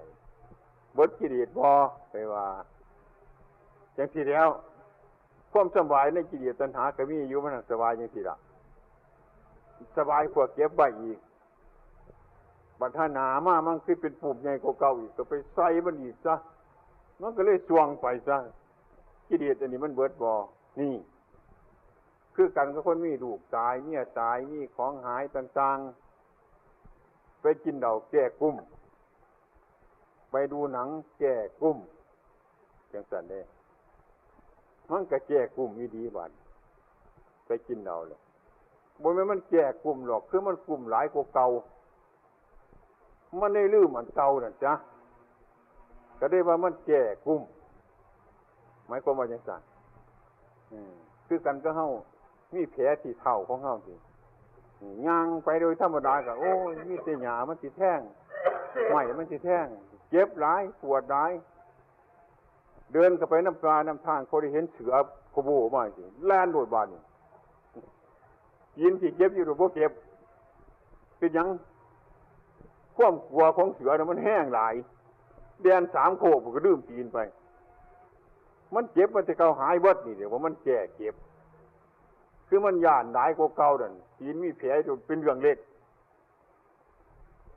เบิดกิเลสบ่ ไปว่า จั่งซี้แล้ว ความสบายในกิเลสตัณหาก็มีอยู่ มันสบายจั่งซี้ล่ะ สบายกว่าเก็บไว้อีก บัดหาหนามา มันคือเป็นปุ่มใหญ่กว่าเก่าอีก ก็ไปใส่มันอีกซะ มันก็เลยช่วงไปซะ กิเลสอันนี้มันเบิดบ่ นี่ คือกันกับคนมีลูกตาย เมียตาย มีของหายต่างๆ ไปกินเหล้าแก้กุ้ม ไปดูหนังแก้กุ้ม จั่งซั้นเด้ มันก็แก้กุ้มอีหลีบาด ไปกินเหล้าแล้ว บ่แม่นมันแก้กุ้มหรอก คือมันกุ้มหลายกว่าเก่า มันได้ลืมอันเก่านั่นจ้ะ ก็ได้ว่ามันแก้กุ้ม หมายความว่าจั่งซั้น อืม คือกันกับเฮามีแผลที่เท้าของเฮาสิ อืม ย่างไปโดยธรรมดาก็ โอ้ย มีแต่หญ้ามันสิแทง ไม้มันสิแทง เจ็บหลาย ปวดหลาย เดินเข้าไปนำป่านำทาง เขาได้เห็นเสือโคโบมาสิ แล่นโลดบาดนี่ ตีนสิเจ็บอยู่หรือบ่เจ็บ เป็นหยัง ความกลัวของเสือน่ะมันแฮงหลาย แล่นสามโคกมันก็ลืมตีนไป มันเจ็บมาแต่เก่า หายเบิดนี่ เดี๋ยวว่ามันแก้เจ็บ คือมันย้านหลายกว่าเก่านั่น ตีนมีแผลจนเป็นเรื่องเล็ก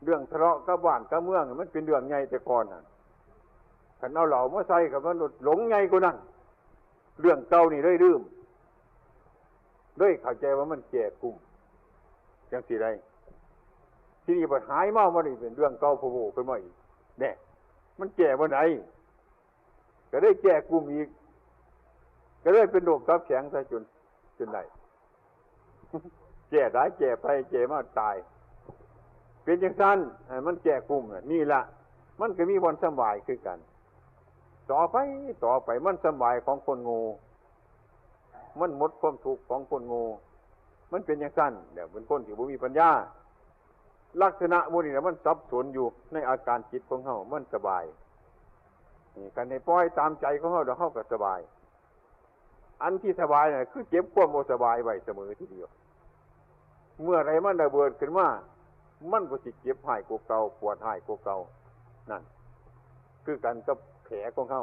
เรื่องทะเลาะกับบ้านกับเมืองมันเป็นเรื่องใหญ่แต่ก่อนนั่น คันเอาเหล้ามาใส่กับมันหลงใหญ่กว่านั้น เรื่องเก่านี่เลยลืม เลยเข้าใจว่ามันแก้กุ้ม จั่งซี้ได้ ทีนี้บัดหายเมามานี่เป็นเรื่องเก่าโผล่ขึ้นมาอีก แน่ มันแก้บ่ได้ ก็ได้แก้กุ้มอีก ก็เลยเป็นโรคตับแข็งซะจน จนได้ แก้หลายแก้ไปแก้มาตาย เป็นจั่งซั้น ให้มันแก้กุ้มน่ะ นี่ละ มันก็มีบ่อนสำบายคือกัน ต่อไป ต่อไป มันสำบายของคนโง่ มันหมดความทุกข์ของคนโง่ มันเป็นจั่งซั้น แล้วเป็นคนที่บ่มีปัญญา ลักษณะหมู่นี้น่ะมันสับสนอยู่ในอาการจิตของเฮา มันสบาย นี่ คันให้ปล่อยตามใจของเฮา แล้วเฮาก็สบาย อันที่สบายน่ะ คือเก็บความบ่สบายไว้เสมอทีเดียว เมื่อใดมันระเบิดขึ้นมา มันก็สิเจ็บฮ้ายกว่าเก่า ปวดฮ้ายกว่าเก่า นั่น คือกันกับแผลของเฮา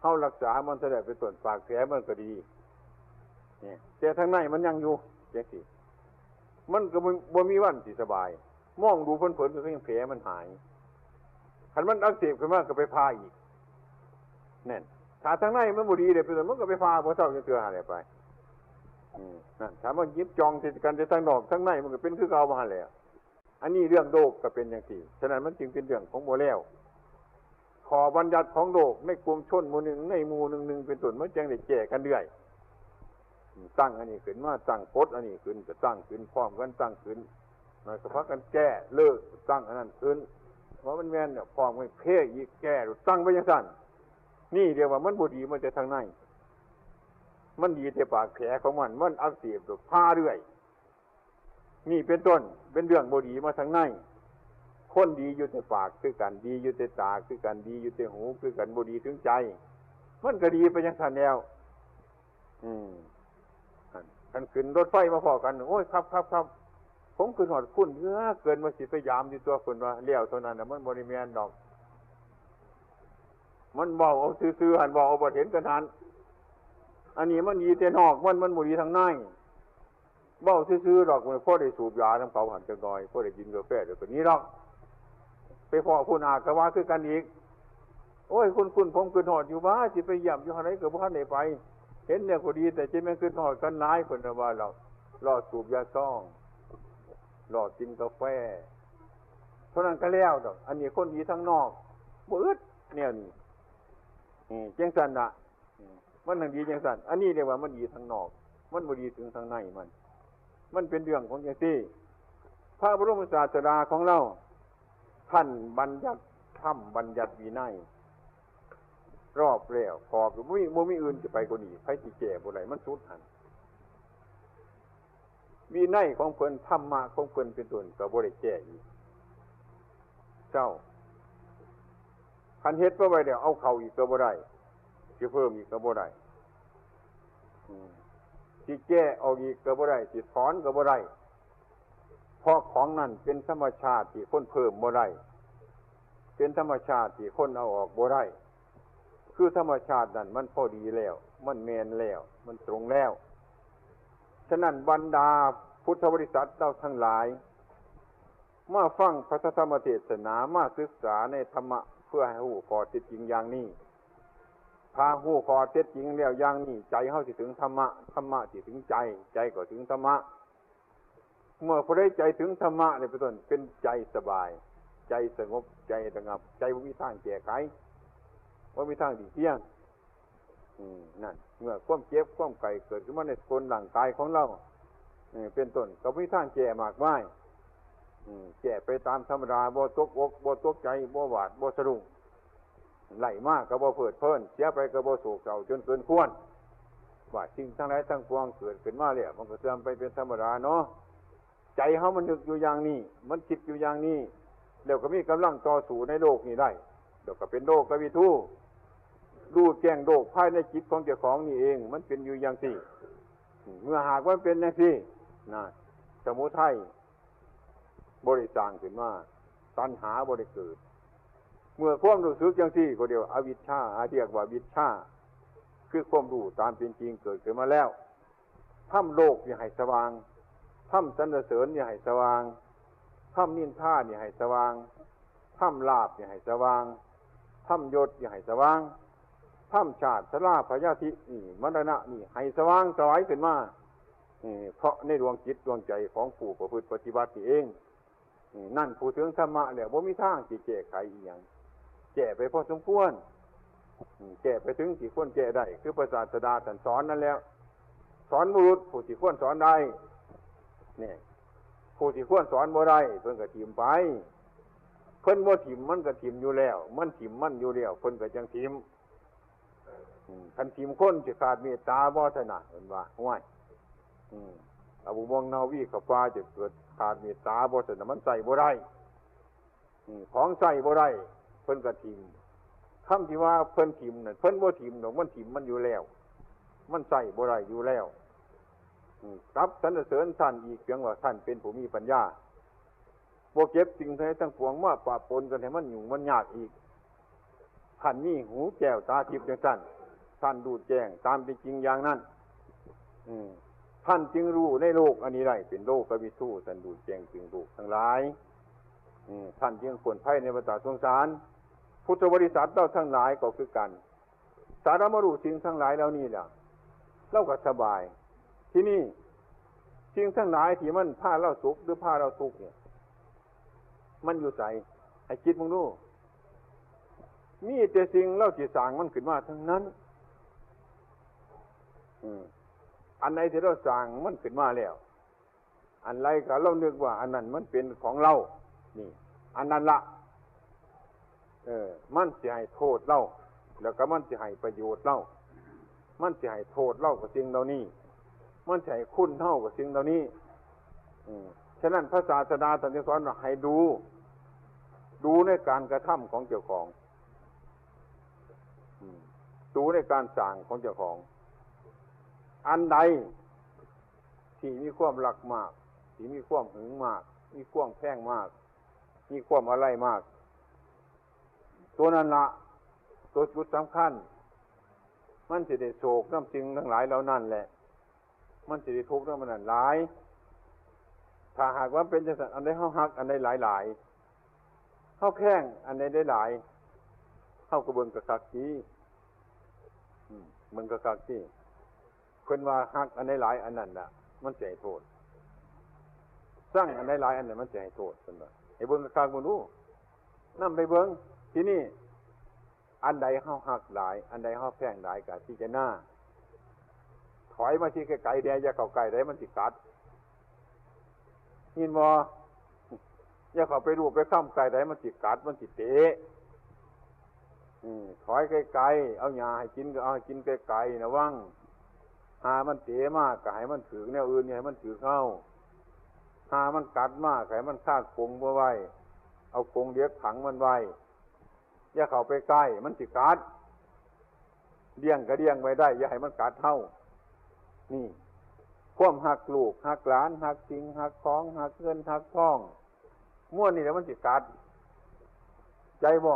ฮารักษามันเท่าใดเป็นต้น ปากแผลมันก็ดี นี่ แต่ทางในมันยังอยู่จังซี่ มันก็บ่ บ่มีวันสิสบาย มองดูเผินๆ ก็คือแผลมันหาย คันมันอักเสบขึ้นมาก็ไปผ่าอีก นั่น ถ้าทางในมันบ่ดีเลยเป็นต้น มันก็ไปผ่าบ่เซาจักเทื่อ หั้นแหละไป อืม นั่น ถ้ามันหยิบจ้องใส่กันแต่ทางนอก ทางในมันก็เป็นคือเก่า หั้นแหละ อันนี้เรื่องโลกก็เป็นจังซี่ ฉะนั้นมันจึงเป็นเรื่องของบ่แล้ว ข้อบัญญัติของโลกในกลุ่มชนหมู่หนึ่ง ในหมู่หนึ่งๆ เป็นต้น มันจั่งได้แก้กันเรื่อย ตั้งอันนี้ขึ้นมา ตั้งกฎอันนี้ขึ้น ก็ตั้งขึ้นพร้อมกัน ตั้งขึ้น หน่อยก็พากันแก้ เลิก ตั้งอันนั้นขึ้น ว่ามันแม่นเนี่ย พร้อมกันแก้อีก แก้ ตั้งไปจังซั่น นี่เรียกว่ามันบ่ดีมาแต่ทางใน มันดีแต่ปากแผลของมัน มันอักเสบ ผ่าเรื่อย นี่เป็นต้น เป็นเรื่องบ่ดีมาทางใน คนดีอยู่แต่ปากคือกัน ดีอยู่แต่ตาคือกัน ดีอยู่แต่หูคือกัน บ่ดีถึงใจ มันก็ดีไปจังซั่นแล้ว อืม คันขึ้นรถไฟมาพ้อกัน โอ้ย ครับ ครับ ครับ ผมขึ้นฮอดคุณเหลือเกิน ว่าสิไปยามอยู่ตัวเพิ่นว่า แล้วเท่านั้นน่ะ มันบ่ได้แม่นดอก มันเว้าเอาซื่อๆ หั่น เว้าเอาบ่เห็นกันหั่น อันนี้มันดีแต่นอก มัน มันบ่ดีทางใน เว้าซื่อๆ ดอก มันพอได้สูบยานำเขาหั่นจักหน่อย พอได้กินกาแฟ เดี๋ยวก็หนีดอก ไปพ้อผู้หน้าก็ว่าคือกันอีก โอ้ย คุณๆ ผมขึ้นฮอดอยู่ ว่าสิไปเยี่ยมอยู่หั่นใดก็บ่ทันได้ไป เห็นแล้วก็ดี แต่จะแม่นขึ้นฮอดกันหลาย เพิ่นน่ะว่า รอ รอสูบยาซอง รอกินกาแฟ เท่านั้นก็แล้วดอก อันนี้คนดีทางนอก บ่อึดแนวนี้ อืม จังซั่นน่ะ อืม มันหั้นดีจังซั่น อันนี้เรียกว่ามันดีทางนอก มันบ่ดีถึงทางในมัน มันเป็นเรื่องของจังซี่ พระบรมศาสดาของเรา ท่านบัญญัติธรรม บัญญัติวินัย รอบแล้ว ขอบ บ่มี บ่มีอื่นสิไปกว่านี้ ไผสิแก้บ่ได้ มันสุดหั่น วินัยของเพิ่น ธรรมะของเพิ่นเป็นต้น ก็บ่ได้แก้อีก เจ้า คันเฮ็ดมาไว้แล้ว เอาเข้าอีกก็บ่ได้ สิเพิ่มอีกก็บ่ได้ อืม สิแก้ออกอีกก็บ่ได้ สิถอนก็บ่ได้ เพราะของนั้นเป็นธรรมชาติที่คนเพิ่มบ่ได้ เป็นธรรมชาติที่คนเอาออกบ่ได้ คือธรรมชาตินั้นมันพอดีแล้ว มันแม่นแล้ว มันตรงแล้ว ฉะนั้นบรรดาพุทธบริษัทเราทั้งหลาย มาฟังพระธรรมเทศนา มาศึกษาในธรรมะ เพื่อให้ฮู้ข้อเท็จจริงอย่างนี้ ถ้าฮู้ข้อเท็จจริงแล้วอย่างนี้ ใจเฮาสิถึงธรรมะ ธรรมะสิถึงใจ ใจก็ถึงธรรมะ เมื่อผู้ใดใจถึงธรรมะเนี่ยเป็นต้น เป็นใจสบาย ใจสงบ ใจระงับ ใจบ่มีทางแก้ไข บ่มีทางหลีกเลี่ยง อืม นั่น เมื่อความเจ็บความไข้เกิดขึ้นมาในก้นร่างกายของเรา เออ เป็นต้น ก็มีทางแก้มากมาย อืม แก้ไปตามธรรมดา บ่ตกอก บ่ตกใจ บ่หวาด บ่สะดุ้ง ได้มาก็บ่เพลิดเพลิน เสียไปก็บ่โศกเศร้าจนเกินควร ว่าสิ่งทั้งหลายทั้งปวงเกิดขึ้นมาแล้ว มันก็เสื่อมไปเป็นธรรมดาเนาะ ใจเฮามันนึกอยู่อย่างนี้ มันคิดอยู่อย่างนี้ แล้วก็มีกำลังต่อสู้ในโลกนี้ได้ แล้วก็เป็นโลกวิทู รู้แจ้งโลกภายในจิตของเจ้าของนี่เอง มันเป็นอยู่อย่างซี่ เมื่อหากมันเป็นอย่างซี่นะ สมุทัยบ่ได้สร้างขึ้นมา ตัณหาบ่ได้เกิด เมื่อความรู้สึกอย่างซี่ ก็เรียกว่าอวิชชา เรียกว่าวิชชา คือความรู้ตามเป็นจริงเกิดขึ้นมาแล้ว ธรรมโลกนี่ให้สว่าง ธรรมสรรเสริญนี่ให้สว่าง ธรรมนินทานี่ให้สว่าง ธรรมลาภนี่ให้สว่าง ธรรมยศนี่ให้สว่าง ธรรมชาติ ชรา พยาธิ นี่ มรณะ นี่ให้สว่างไสวขึ้นมา นี่ เพราะในดวงจิตดวงใจของผู้ประพฤติปฏิบัตินี่เอง นี่ นั่นผู้ถึงธรรมะแล้วบ่มีทางสิแก้ไขอีหยัง แก้ไปพอสมควร อืม แก้ไปถึงที่ควรแก้ได้ คือพระศาสดาท่านสอนนั่นแหละ สอนบุรุษผู้ที่ควรสอนได้ นี่ ผู้ที่ควรสอนบ่ได้ เพิ่นก็ถิ่มไป เพิ่นบ่ถิ่มมันก็ถิ่มอยู่แล้ว มันถิ่มมันอยู่แล้ว เพิ่นก็จั่งถิ่ม อืม คันถิ่มคนสิขาดเมตตาบ่ซั่นน่ะ เพิ่นว่า ห้วย อืม เอาบ่ม่วงเนาวีเข้าป่าจะเกิดขาดเมตตาบ่ซั่นน่ะ มันใช้บ่ได้ อืม ของใช้บ่ได้ เพิ่นก็ถิ่ม คำที่ว่าเพิ่นถิ่มนั่น เพิ่นบ่ถิ่มดอก มันถิ่มมันอยู่แล้ว มันใช้บ่ได้อยู่แล้ว อืม กับสรรเสริญท่านอีกเพียงว่าท่านเป็นผู้มีปัญญา บ่เก็บสิ่งทั้งหลายทั้งปวงมาปะปนกันให้มันยุ่งมันยากอีก ท่านมีหูแก้วตาทิพย์จั่งซั่น ท่านรู้แจ้งตามเป็นจริงอย่างนั้น อืม ท่านจึงรู้ในโลกอันนี้ได้ เป็นโลกวิทู ท่านรู้แจ้งซึ่งโลกทั้งหลาย อืม ท่านจึงพ้นภัยในวัฏสงสาร พุทธบริษัทเราทั้งหลายก็คือกัน สาเรามารู้สิ่งทั้งหลายเหล่านี้แล้ว เราก็สบาย ที่นี่ สิ่งทั้งหลายที่มันพาเราสุขหรือพาเราทุกข์เนี่ย มันอยู่ไส ให้คิดมึงดู มีแต่สิ่งเราสิสร้างมันขึ้นมาทั้งนั้น อืม อันไหนที่เราสร้างมันขึ้นมาแล้ว อันใดก็เรานึกว่าอันนั้นมันเป็นของเรา นี่ อันนั้นละ เออ มันสิให้โทษเรา แล้วก็มันสิให้ประโยชน์เรา มันสิให้โทษเรากับสิ่งเหล่านี้ มันสิให้คุณเฮากับสิ่งเหล่านี้ อืม ฉะนั้นพระศาสดาท่านจึงสอนว่าให้ดู ดูในการกระทำของเจ้าของ อืม ดูในการสร้างของเจ้าของ อันใดที่มีความรักมาก ที่มีความหึงมาก มีความแพงมาก มีความอะไรมาก ตัวนั้นละ ตัวจุดสำคัญ มันสิได้โศกนำสิ่งทั้งหลายเหล่านั้นแหละ มันสิได้ทุกข์นำมันนั้นหลาย ถ้าหากว่าเป็นจังซั่น อันใดเฮาฮัก อันใดหลายๆ เฮาแพง อันใดได้หลาย เฮาก็เบิ่งกะคักติ อืม เบิ่งกะคักติ เพิ่นว่าฮักอันใดหลาย อันนั้นน่ะ มันสิให้โทษ ซังอันใดหลาย อันนั้นมันสิให้โทษ เพิ่นว่า ให้เบิ่งกะคักเบิ่งดู นำไปเบิ่ง ที่นี่ อันใดเฮาฮักหลาย อันใดเฮาแพงหลาย ก็พิจารณา ถอยมาที่ไกลๆ แด่ อย่าเข้าใกล้ได้ มันสิกัด ยินบ่ อย่าเข้าไปลูบไปคำใกล้ได้ มันสิกัด มันสิเตะ อืม ถอยไกลๆ เอาหญ้าให้กินก็เอาให้กินไกลๆ ระวัง หามันเตะมาก็ให้มันถืกแนวอื่น อย่าให้มันถืกเฮา หามันกัดมาก็ให้มันคาดกรงบ่ไว้ เอากรงเหล็กขังมันไว้ อย่าเข้าไปใกล้ มันสิกัด เลี้ยงก็เลี้ยงไว้ได้ อย่าให้มันกัดเฮา นี่ ความฮักลูก ฮักหลาน ฮักสิ่ง ฮักของ ฮักเงิน ฮักทอง มวลนี่แหละมันสิกัด ใจบ่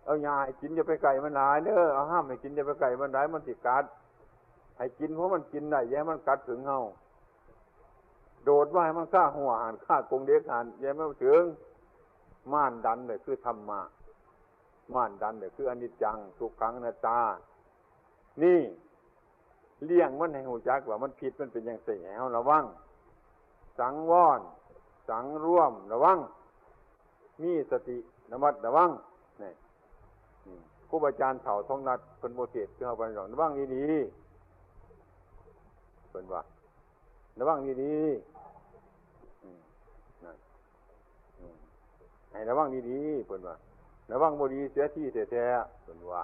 เอาหญ้าให้กินอย่าไปใกล้มันหลายเด้อ เอาห้ำให้กินอย่าไปใกล้มันหลาย มันสิกัด ให้กินเพราะมันกินได้ อย่าให้มันกัดถึงเฮา โดดว่าให้มันฆ่าหัวหัน ฆ่ากรงเหล็กหัน อย่าให้มันถึง ม่านดันเลยคือธรรมะ ม่านดันเนี่ยคืออนิจจัง ทุกขัง อนัตตา นี่ เลี้ยงมันให้รู้จักว่ามันผิดมันเป็นจังซี่ ให้เฮาระวัง สังวร สังรวม ระวัง มีสติระมัดระวัง นี่ อืม ครูบาอาจารย์เฒ่าทองนัดเพิ่นบ่เทศน์คือเฮาปานนั้นดอก ระวังดีๆ เพิ่นว่า ระวังดีๆ อืม นั่น อืม ให้ระวังดีๆ เพิ่นว่า ระวังบ่ดีเสียทีแท้ๆ เพิ่นว่า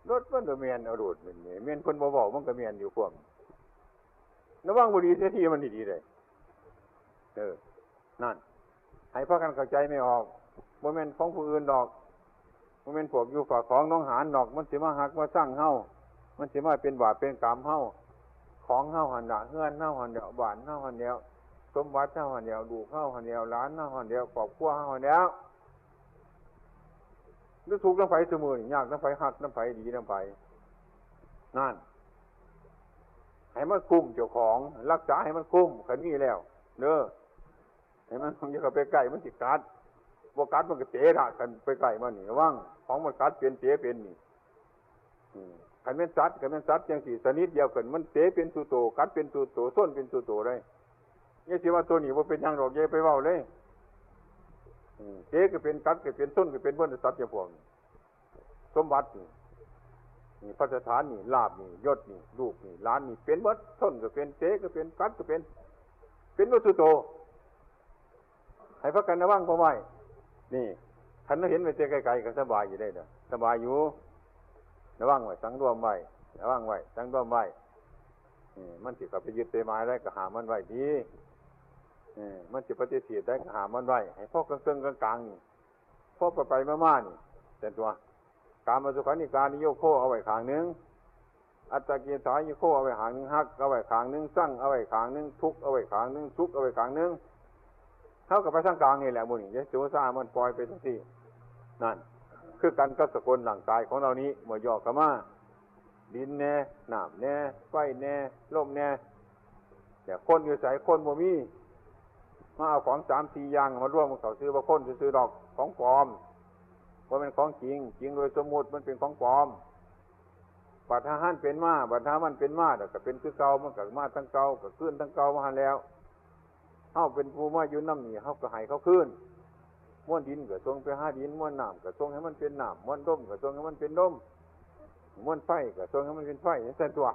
รถมันก็แม่นเอาโลด แม่น แม่นเพิ่นบ่เว้ามันก็แม่นอยู่ความ ระวังบ่ดีเสียทีมันดีๆ เด้ เออ นั่น ให้พากันเข้าใจแม่ออก บ่แม่นของผู้อื่นดอก บ่แม่นพวกอยู่ฝากของหนองหานดอก มันสิมาฮักมาซังเฮา มันสิมาเป็นบาปเป็นกรรมเฮา ของเฮาหั่นละ เฮือนเฮาหั่นแล้ว บ้านเฮาหั่นแล้ว สมบัติเฮาหั่นแล้ว ลูกเฮาหั่นแล้ว หลานเฮาหั่นแล้ว ครอบครัวเฮาหั่นแล้ว หรือทุกข์นำไผซุมื้อนี้ ยากนำไผ ฮักนำไผ ดีนำไผ นั่น ให้มันคุ้มเจ้าของ รักษาให้มันคุ้ม คันมีแล้ว เด้อ ให้มัน อย่าเข้าไปใกล้ มันสิกัด บ่กัดมันก็เตะละ คันไปใกล้มันนี่ ระวัง ของมันกัดเป็นเตะเป็นนี่ อืม คันแม่นสัตว์ คันแม่นสัตว์จังซี่ ชนิดเดียวกัน มันเตะเป็นสู่โต กัดเป็นสู่โต ส้นเป็นสู่โตเลย อย่าสิว่าตัวนี้บ่เป็นหยังดอก อย่าไปเว้าเลย อืม เตะก็เป็น กัดก็เป็น ส้นก็เป็น เพิ่นสัตว์อย่างพวกนี้ สมบัตินี่ นี่ พัสถานนี่ ลาภนี่ ยศนี่ ลูกนี่ หลานนี่ เป็นหมด ส้นก็เป็น เตะก็เป็น กัดก็เป็น เป็นหมดสู่โต ให้พากันระวังพอไว้ นี่ คันเราเห็นไว้แต่ไกลๆ ก็สบายอยู่ได้เด้อ สบายอยู่ ระวังไว้ สังรวมไว้ ระวังไว้ สังรวมไว้ นี่ มันสิเข้าไปยึดไปหมายได้ก็ห้ามมันไว้ดี เออ มันสิปฏิเสธได้ก็ห้ามมันไว้ ให้พอเกิงๆ กลางๆ นี่ พอไปๆ มาๆ นี่ แต่ตัว กามสุขัลลิกานิโยโคเอาไว้ข้างหนึ่ง อัตตกิลมัฏฐานิโยโคเอาไว้ข้างหนึ่ง ฮักเอาไว้ข้างหนึ่ง ซังเอาไว้ข้างหนึ่ง ทุกข์เอาไว้ข้างหนึ่ง สุขเอาไว้ข้างหนึ่ง เฮาก็ไปทางกลางนี่แหละหมู่นี้ อย่าโจซ่ามันปล่อยไปจังซี่ นั่น คือกันกับสกลร่างกายของเรานี้ เมื่อย่อเข้ามา ดินแน่ น้ำแน่ ไฟแน่ ลมแน่ แต่คนอยู่ไส คนบ่มี มาเอาของสามสี่อย่างมารวมกันเข้า ซื่อว่าคนซื่อๆดอก ของปลอม บ่แม่นของจริง จริงโดยสมมุติมันเป็นของปลอม บัดหาหันเป็นมา บัดหามันเป็นมา แล้วก็เป็นคือเก่า มันก็มาทั้งเก่า ก็คืนทั้งเก่ามาหั้นแล้ว เฮาเป็นผู้มาอยู่นำนี่ เฮาก็ให้เขาคืน มวลดินก็ส่งไปหาดิน มวลน้ำก็ส่งให้มันเป็นน้ำ มวลลมก็ส่งให้มันเป็นลม มวลไฟก็ส่งให้มันเป็นไฟ จั่งซั้นตั๊ว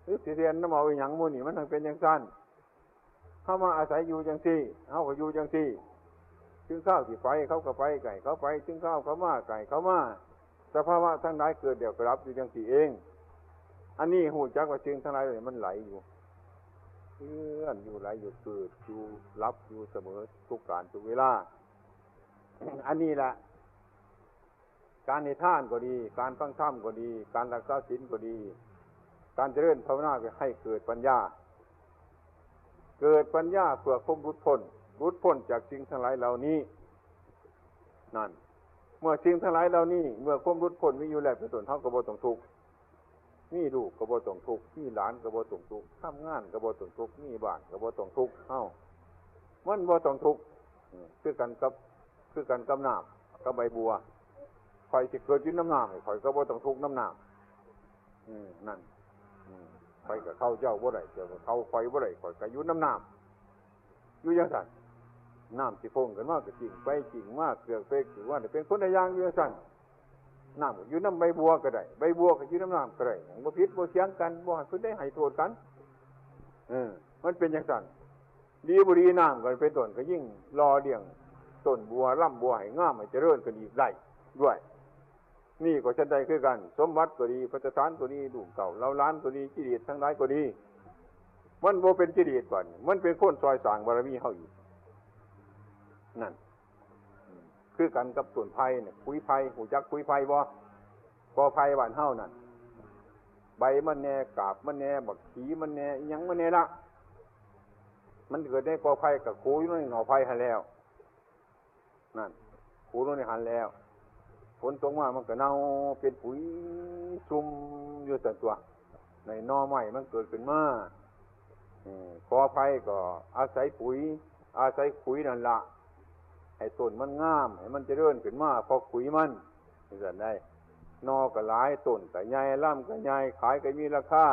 หรือสิเรียนนำเอาอีหยังหมู่นี่ มันจั่งเป็นจั่งซั้น เฮามาอาศัยอยู่จั่งซี้ เฮาก็อยู่จั่งซี้ ถึงคราวสิไป เขาก็ไป ก็ให้เขาไป ถึงคราวเขามา ก็ให้เขามา สภาวะทั้งหลายเกิดแล้วก็ดับอยู่จั่งซี้เอง อันนี้ฮู้จักว่าสิ่งทั้งหลายเหล่านี้มันไหลอยู่ เคลื่อนอยู่ ไหลอยู่ เกิดอยู่ ดับอยู่เสมอทุกกาลทุกเวลา อันนี้แหละ การให้ทานก็ดี การฟังธรรมก็ดี การรักษาศีลก็ดี การเจริญภาวนาก็ให้เกิดปัญญา เกิดปัญญาเพื่อความหลุดพ้น หลุดพ้นจากสิ่งทั้งหลายเหล่านี้ นั่น เมื่อสิ่งทั้งหลายเหล่านี้ เมื่อความหลุดพ้นมีอยู่แล้วเป็นต้น เฮาก็บ่ต้องทุกข์ มีลูกก็บ่ต้องทุกข์ มีหลานก็บ่ต้องทุกข์ ทำงานก็บ่ต้องทุกข์ มีบ้านก็บ่ต้องทุกข์ เฮา มันบ่ต้องทุกข์ อืม คือกันกับ คือกันกับน้ำ กับใบบัว ข้อยสิเกิดอยู่นำน้ำ ข้อยก็บ่ต้องทุกข์นำน้ำ อืม นั่น อืม ข้อยก็เข้าเจ้าบ่ได้ เจ้าก็เข้าข้อยบ่ได้ ข้อยก็อยู่นำน้ำ อยู่จั่งซั้น น้ำสิพุ่งขึ้นมาก็จิ่งไปจิ่งมา เกือกไปเกือกมา เป็นคนละอย่างอยู่จั่งซั้น น้ำก็อยู่นำใบบัวก็ได้ ใบบัวก็อยู่นำน้ำก็ได้ บ่ผิดบ่เถียงกัน บ่ให้ผู้ใดให้โทษกัน เออ มันเป็นจั่งซั้น ดีบ่ดีน้ำก็เป็นต้นก็ยิ่งหล่อเลี้ยงต้นบัวลำบัวให้งามให้เจริญขึ้นอีกได้ด้วย นี่ก็ฉันใดคือกัน สมบัติก็ดี ภัตตาหารก็ดี ลูกเต้าเหล่าหลานก็ดี กิเลสทั้งหลายก็ดี มันบ่เป็นกิเลสบัดนี้ มันเป็นคนซอยสร้างบารมีเฮาอีก นั่น คือกันกับต้นไผ่เนี่ย ขุยไผ่ ฮู้จักขุยไผ่บ่? กอไผ่บ้านเฮานั่น ใบมันแน่ กาบมันแน่ บักขีมันแน่ อิหยังมันแน่ละ มันเกิดในกอไผ่ก็ขูอยู่ในหน่อไผ่หั้นแล้ว นั่น ขูลงในหั้นแล้ว ฝนตกมามันก็เน่าเป็นปุ๋ยซุ่มอยู่ซั่นตั๊ว ในหน่อไม้มันเกิดขึ้นมา อืม กอไผ่ก็อาศัยปุ๋ย อาศัยขุยนั่นละ ให้ต้นมันงาม ให้มันเจริญขึ้นมา เพราะขุยมัน จั่งซั้นได้ หน่อก็หลาย ต้นก็ใหญ่ ลำก็ใหญ่ ขายก็มีราคา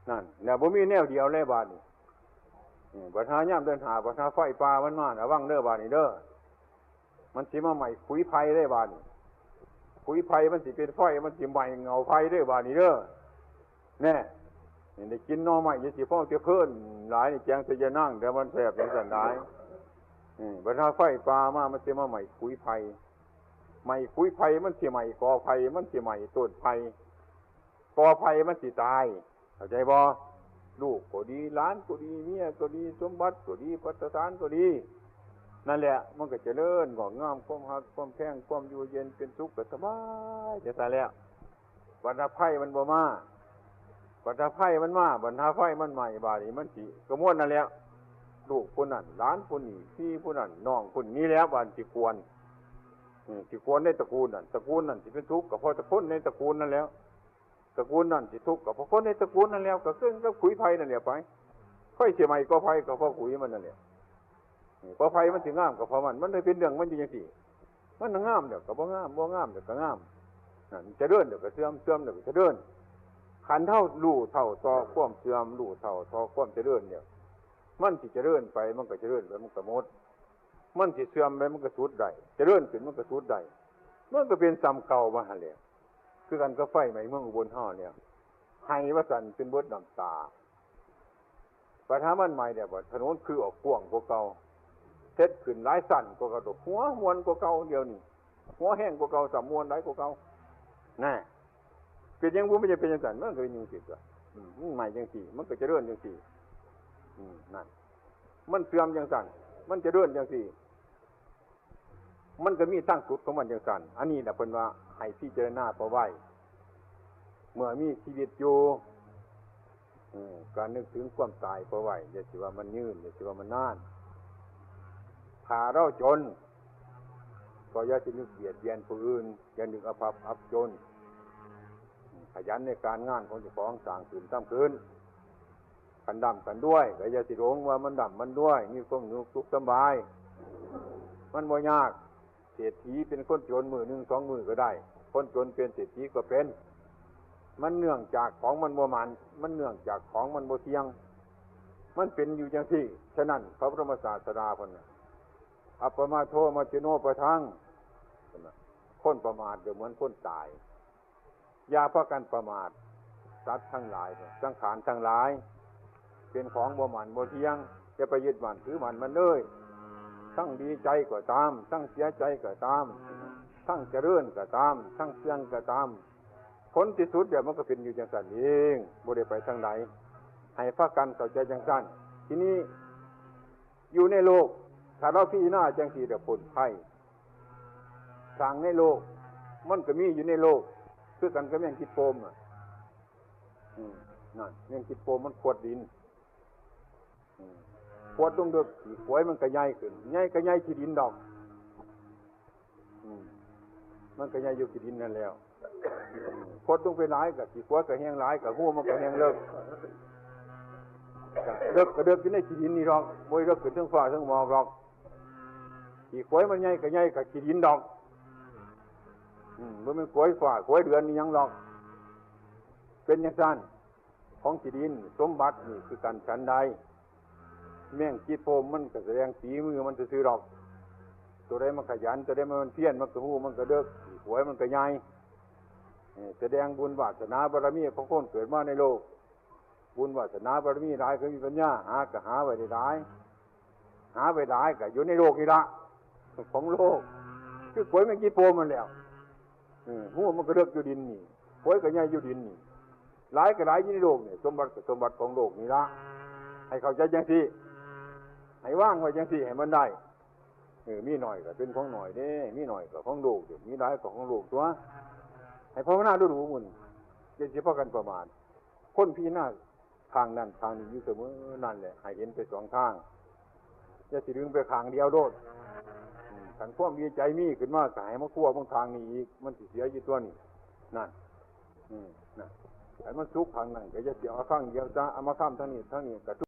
นั่น แล้วบ่มีแนวเดียวเลยบาดนี้ อืม บัดหายามเดือนห้า บัดหาไฟป่ามันมา ระวังเด้อบาดนี้เด้อ มันสิมาไหม้ขุยไผ่เด้บาดนี้ ขุยไผ่มันสิเป็นไฟ มันสิไหม้เงาไผ่เด้บาดนี้เด้อ แน่ นี่ได้กินหน่อไม้ อย่าสิพ้องแต่เพิ่นหลาย นี่แกงแต่ยานาง แต่มันแซ่บจั่งซั้นหลาย อืม บัดหาไฟป่ามา มันสิมาไหม้ขุยไผ่ ไหม้ขุยไผ่ มันสิไหม้กอไผ่ มันสิไหม้ต้นไผ่ กอไผ่มันสิตาย เข้าใจบ่? ลูกก็ดี หลานก็ดี เมียก็ดี สมบัติก็ดี ภัตตาหารก็ดี นั่นแหละ มันก็เจริญงอกงาม ความฮัก ความแพง ความอยู่เย็นเป็นสุขก็สบาย จั่งซั้นแหละ บัดหาไฟมันบ่มา บัดหาไฟมันมา บัดหาไฟมันไหม้ บาดนี้มันสิกระมวลนั่นแหละ ลูกผู้นั้น หลานผู้นี้ พี่ผู้นั้น น้องผู้นี้ นี่แหละ บาดสิกวน อืม สิกวนในตระกูลนั่น ตระกูลนั่นสิเป็นทุกข์ก็เพราะคนในตระกูลนั่นแหละ ตระกูลนั่นสิทุกข์ก็เพราะคนในตระกูลนั่นแหละ ก็คือกับขุยไผ่นั่นแหละไป ไฟสิไหม้กอไผ่ก็เพราะขุยมันนั่นแหละ อืม กอไผ่มันสิงามก็เพราะมัน มันเลยเป็นเรื่องมันอยู่จั่งซี้ มันงามแล้วก็บ่งาม บ่งามแล้วก็งาม นั่น เจริญแล้วก็เสื่อม เสื่อมแล้วก็เจริญ คันเฮารู้เท่าต่อความเสื่อม รู้เท่าต่อความเจริญเนี่ย มันสิเจริญไป มันก็เจริญไป มันก็หมด มันสิเสื่อมไป มันก็สุดได้ เจริญขึ้น มันก็สุดได้ มันก็เป็นส่ำเก่ามาหั้นแหละ คือกันกับไฟไหม้เมืองอุบลเฮาเนี่ย ไหม้ว่าซั่นจนเบิดน้ำตา บัดหามันไหม้แล้ว บัดถนนคือออกกว้างกว่าเก่า เฮ็ดขึ้นหลายชั้นกว่าเก่า หัวม่วนกว่าเก่า เดี๋ยวนี้ หัวแฮงกว่าเก่า ซ้ำม่วนหลายกว่าเก่า น่ะ เป็นหยังบ่ มันจะเป็นจั่งซั้น มันก็เป็นจั่งซี้ตั๊ว อืม มันไหม้จั่งซี้ มันก็เจริญจั่งซี้ อืม นั่น มันเสื่อมจั่งซั้น มันเจริญจั่งซี้ มันก็มีทางสุดของมันจั่งซั้น อันนี้แหละเพิ่นว่าให้พิจารณาพอไว้ เมื่อมีชีวิตอยู่ อืม ก็นึกถึงความตายพอไว้ อย่าสิว่ามันยืน อย่าสิว่ามันนาน ถ้าเราจน ก็อย่าสินึกเบียดเบียนผู้อื่น อย่านึกเอาภัพอับจน ขยันในการงานของเจ้าของ สร้างขึ้นทำขึ้น คันร่ำคันรวยก็อย่าสิหลงว่ามันร่ำมันรวย มีความสุขสบาย มันบ่ยาก เศรษฐีเป็นคนจนมื้อหนึ่งสองมื้อก็ได้ คนจนเป็นเศรษฐีก็เป็น มันเนื่องจากของมันบ่หมั่น มันเนื่องจากของมันบ่เที่ยง มันเป็นอยู่จังซี่ ฉะนั้นพระบรมศาสดาเพิ่นน่ะ อัปปมาโทมาจิโนปะทัง คนประมาทก็เหมือนคนตาย อย่าพากันประมาท สัตว์ทั้งหลาย สังขารทั้งหลาย เป็นของบ่หมั่นบ่เที่ยง อย่าไปยึดมั่นถือมั่นมันเลย ทั้งดีใจก็ตาม ทั้งเสียใจก็ตาม ทั้งเจริญก็ตาม ทั้งเสื่อมก็ตาม ผลที่สุดเดี๋ยวมันก็เป็นอยู่จังซั่นเอง บ่ได้ไปทางใด ให้พากันเข้าใจจังซั่น ทีนี้ อยู่ในโลก ถ้าเราพิจารณาจังซี่เดี๋ยวพ้นภัย สร้างในโลก มันก็มีอยู่ในโลก คือกันกับแมงขี้โปมอ่ะ อืม นั่น แมงขี้โปมมันขวดดิน อืม ขวดลงเดิกขี้ขวยมันก็ใหญ่ขึ้น ใหญ่ก็ใหญ่ขี้ดินดอก อืม มันก็ใหญ่อยู่ขี้ดินนั่นแล้ว ขวดลงไปหลายก็ขี้ขวยก็แห้งหลาย ก็ฮูมันก็แห้งเลิก เลิกก็เลิกอยู่ในขี้ดินนี่ดอก บ่ได้เลิกขึ้นเทิงฟ้าเทิงหมอกดอก ขี้ขวยมันใหญ่ก็ใหญ่ก็ขี้ดินดอก อืม บ่แม่นขวยฟ้าขวยเดือนนี่หยังดอก เป็นจังซั่น ของขี้ดิน สมบัตินี่คือกันฉันใด แมงขี้โปมมันก็แสดงฝีมือมันซื่อๆดอก ตัวใดมันขยัน ตัวใดมันเพียร มันก็ฮูมันก็เลิก ขี้ขวยมันก็ใหญ่ เออ แสดงบุญวาสนาบารมีของคนเกิดมาในโลก บุญวาสนาบารมีหลายก็มีปัญญา หาก็หาไว้ได้หลาย หาไว้หลายก็อยู่ในโลกนี่ละ ของโลก คือขวยแมงขี้โปมมันแล้ว เออ ฮูมันก็เลิกอยู่ดินนี่ ขวยก็ใหญ่อยู่ดินนี่ หลายก็หลายอยู่ในโลกนี่ สมบัติก็สมบัติของโลกนี่ละ ให้เข้าใจจังซี่ ให้วางไว้จังซี่ให้มันได้ เออ มีหน่อยก็เป็นของหน่อยเด้ มีหน่อยก็ของโลกเด้ มีหลายก็ของโลกตัว ให้ภาวนาดูๆ มื้อนี้ อย่าสิพากันประมาท คนพิจารณาทางนั้นทางนี้อยู่เสมอ นั่นแหละ ให้เห็นไปสองทาง อย่าสิดึงไปข้างเดียวโลด อืม คันความดีใจมีขึ้นมาก็ให้มาคัวเบิ่งทางนี้อีก มันสิเสียอยู่ตัวนี้ นั่น อืม นั่น ให้มันสุขทางนั้นก็อย่าสิเอาทางเดียวซะ เอามาค้ำทางนี้ ทางนี้ก็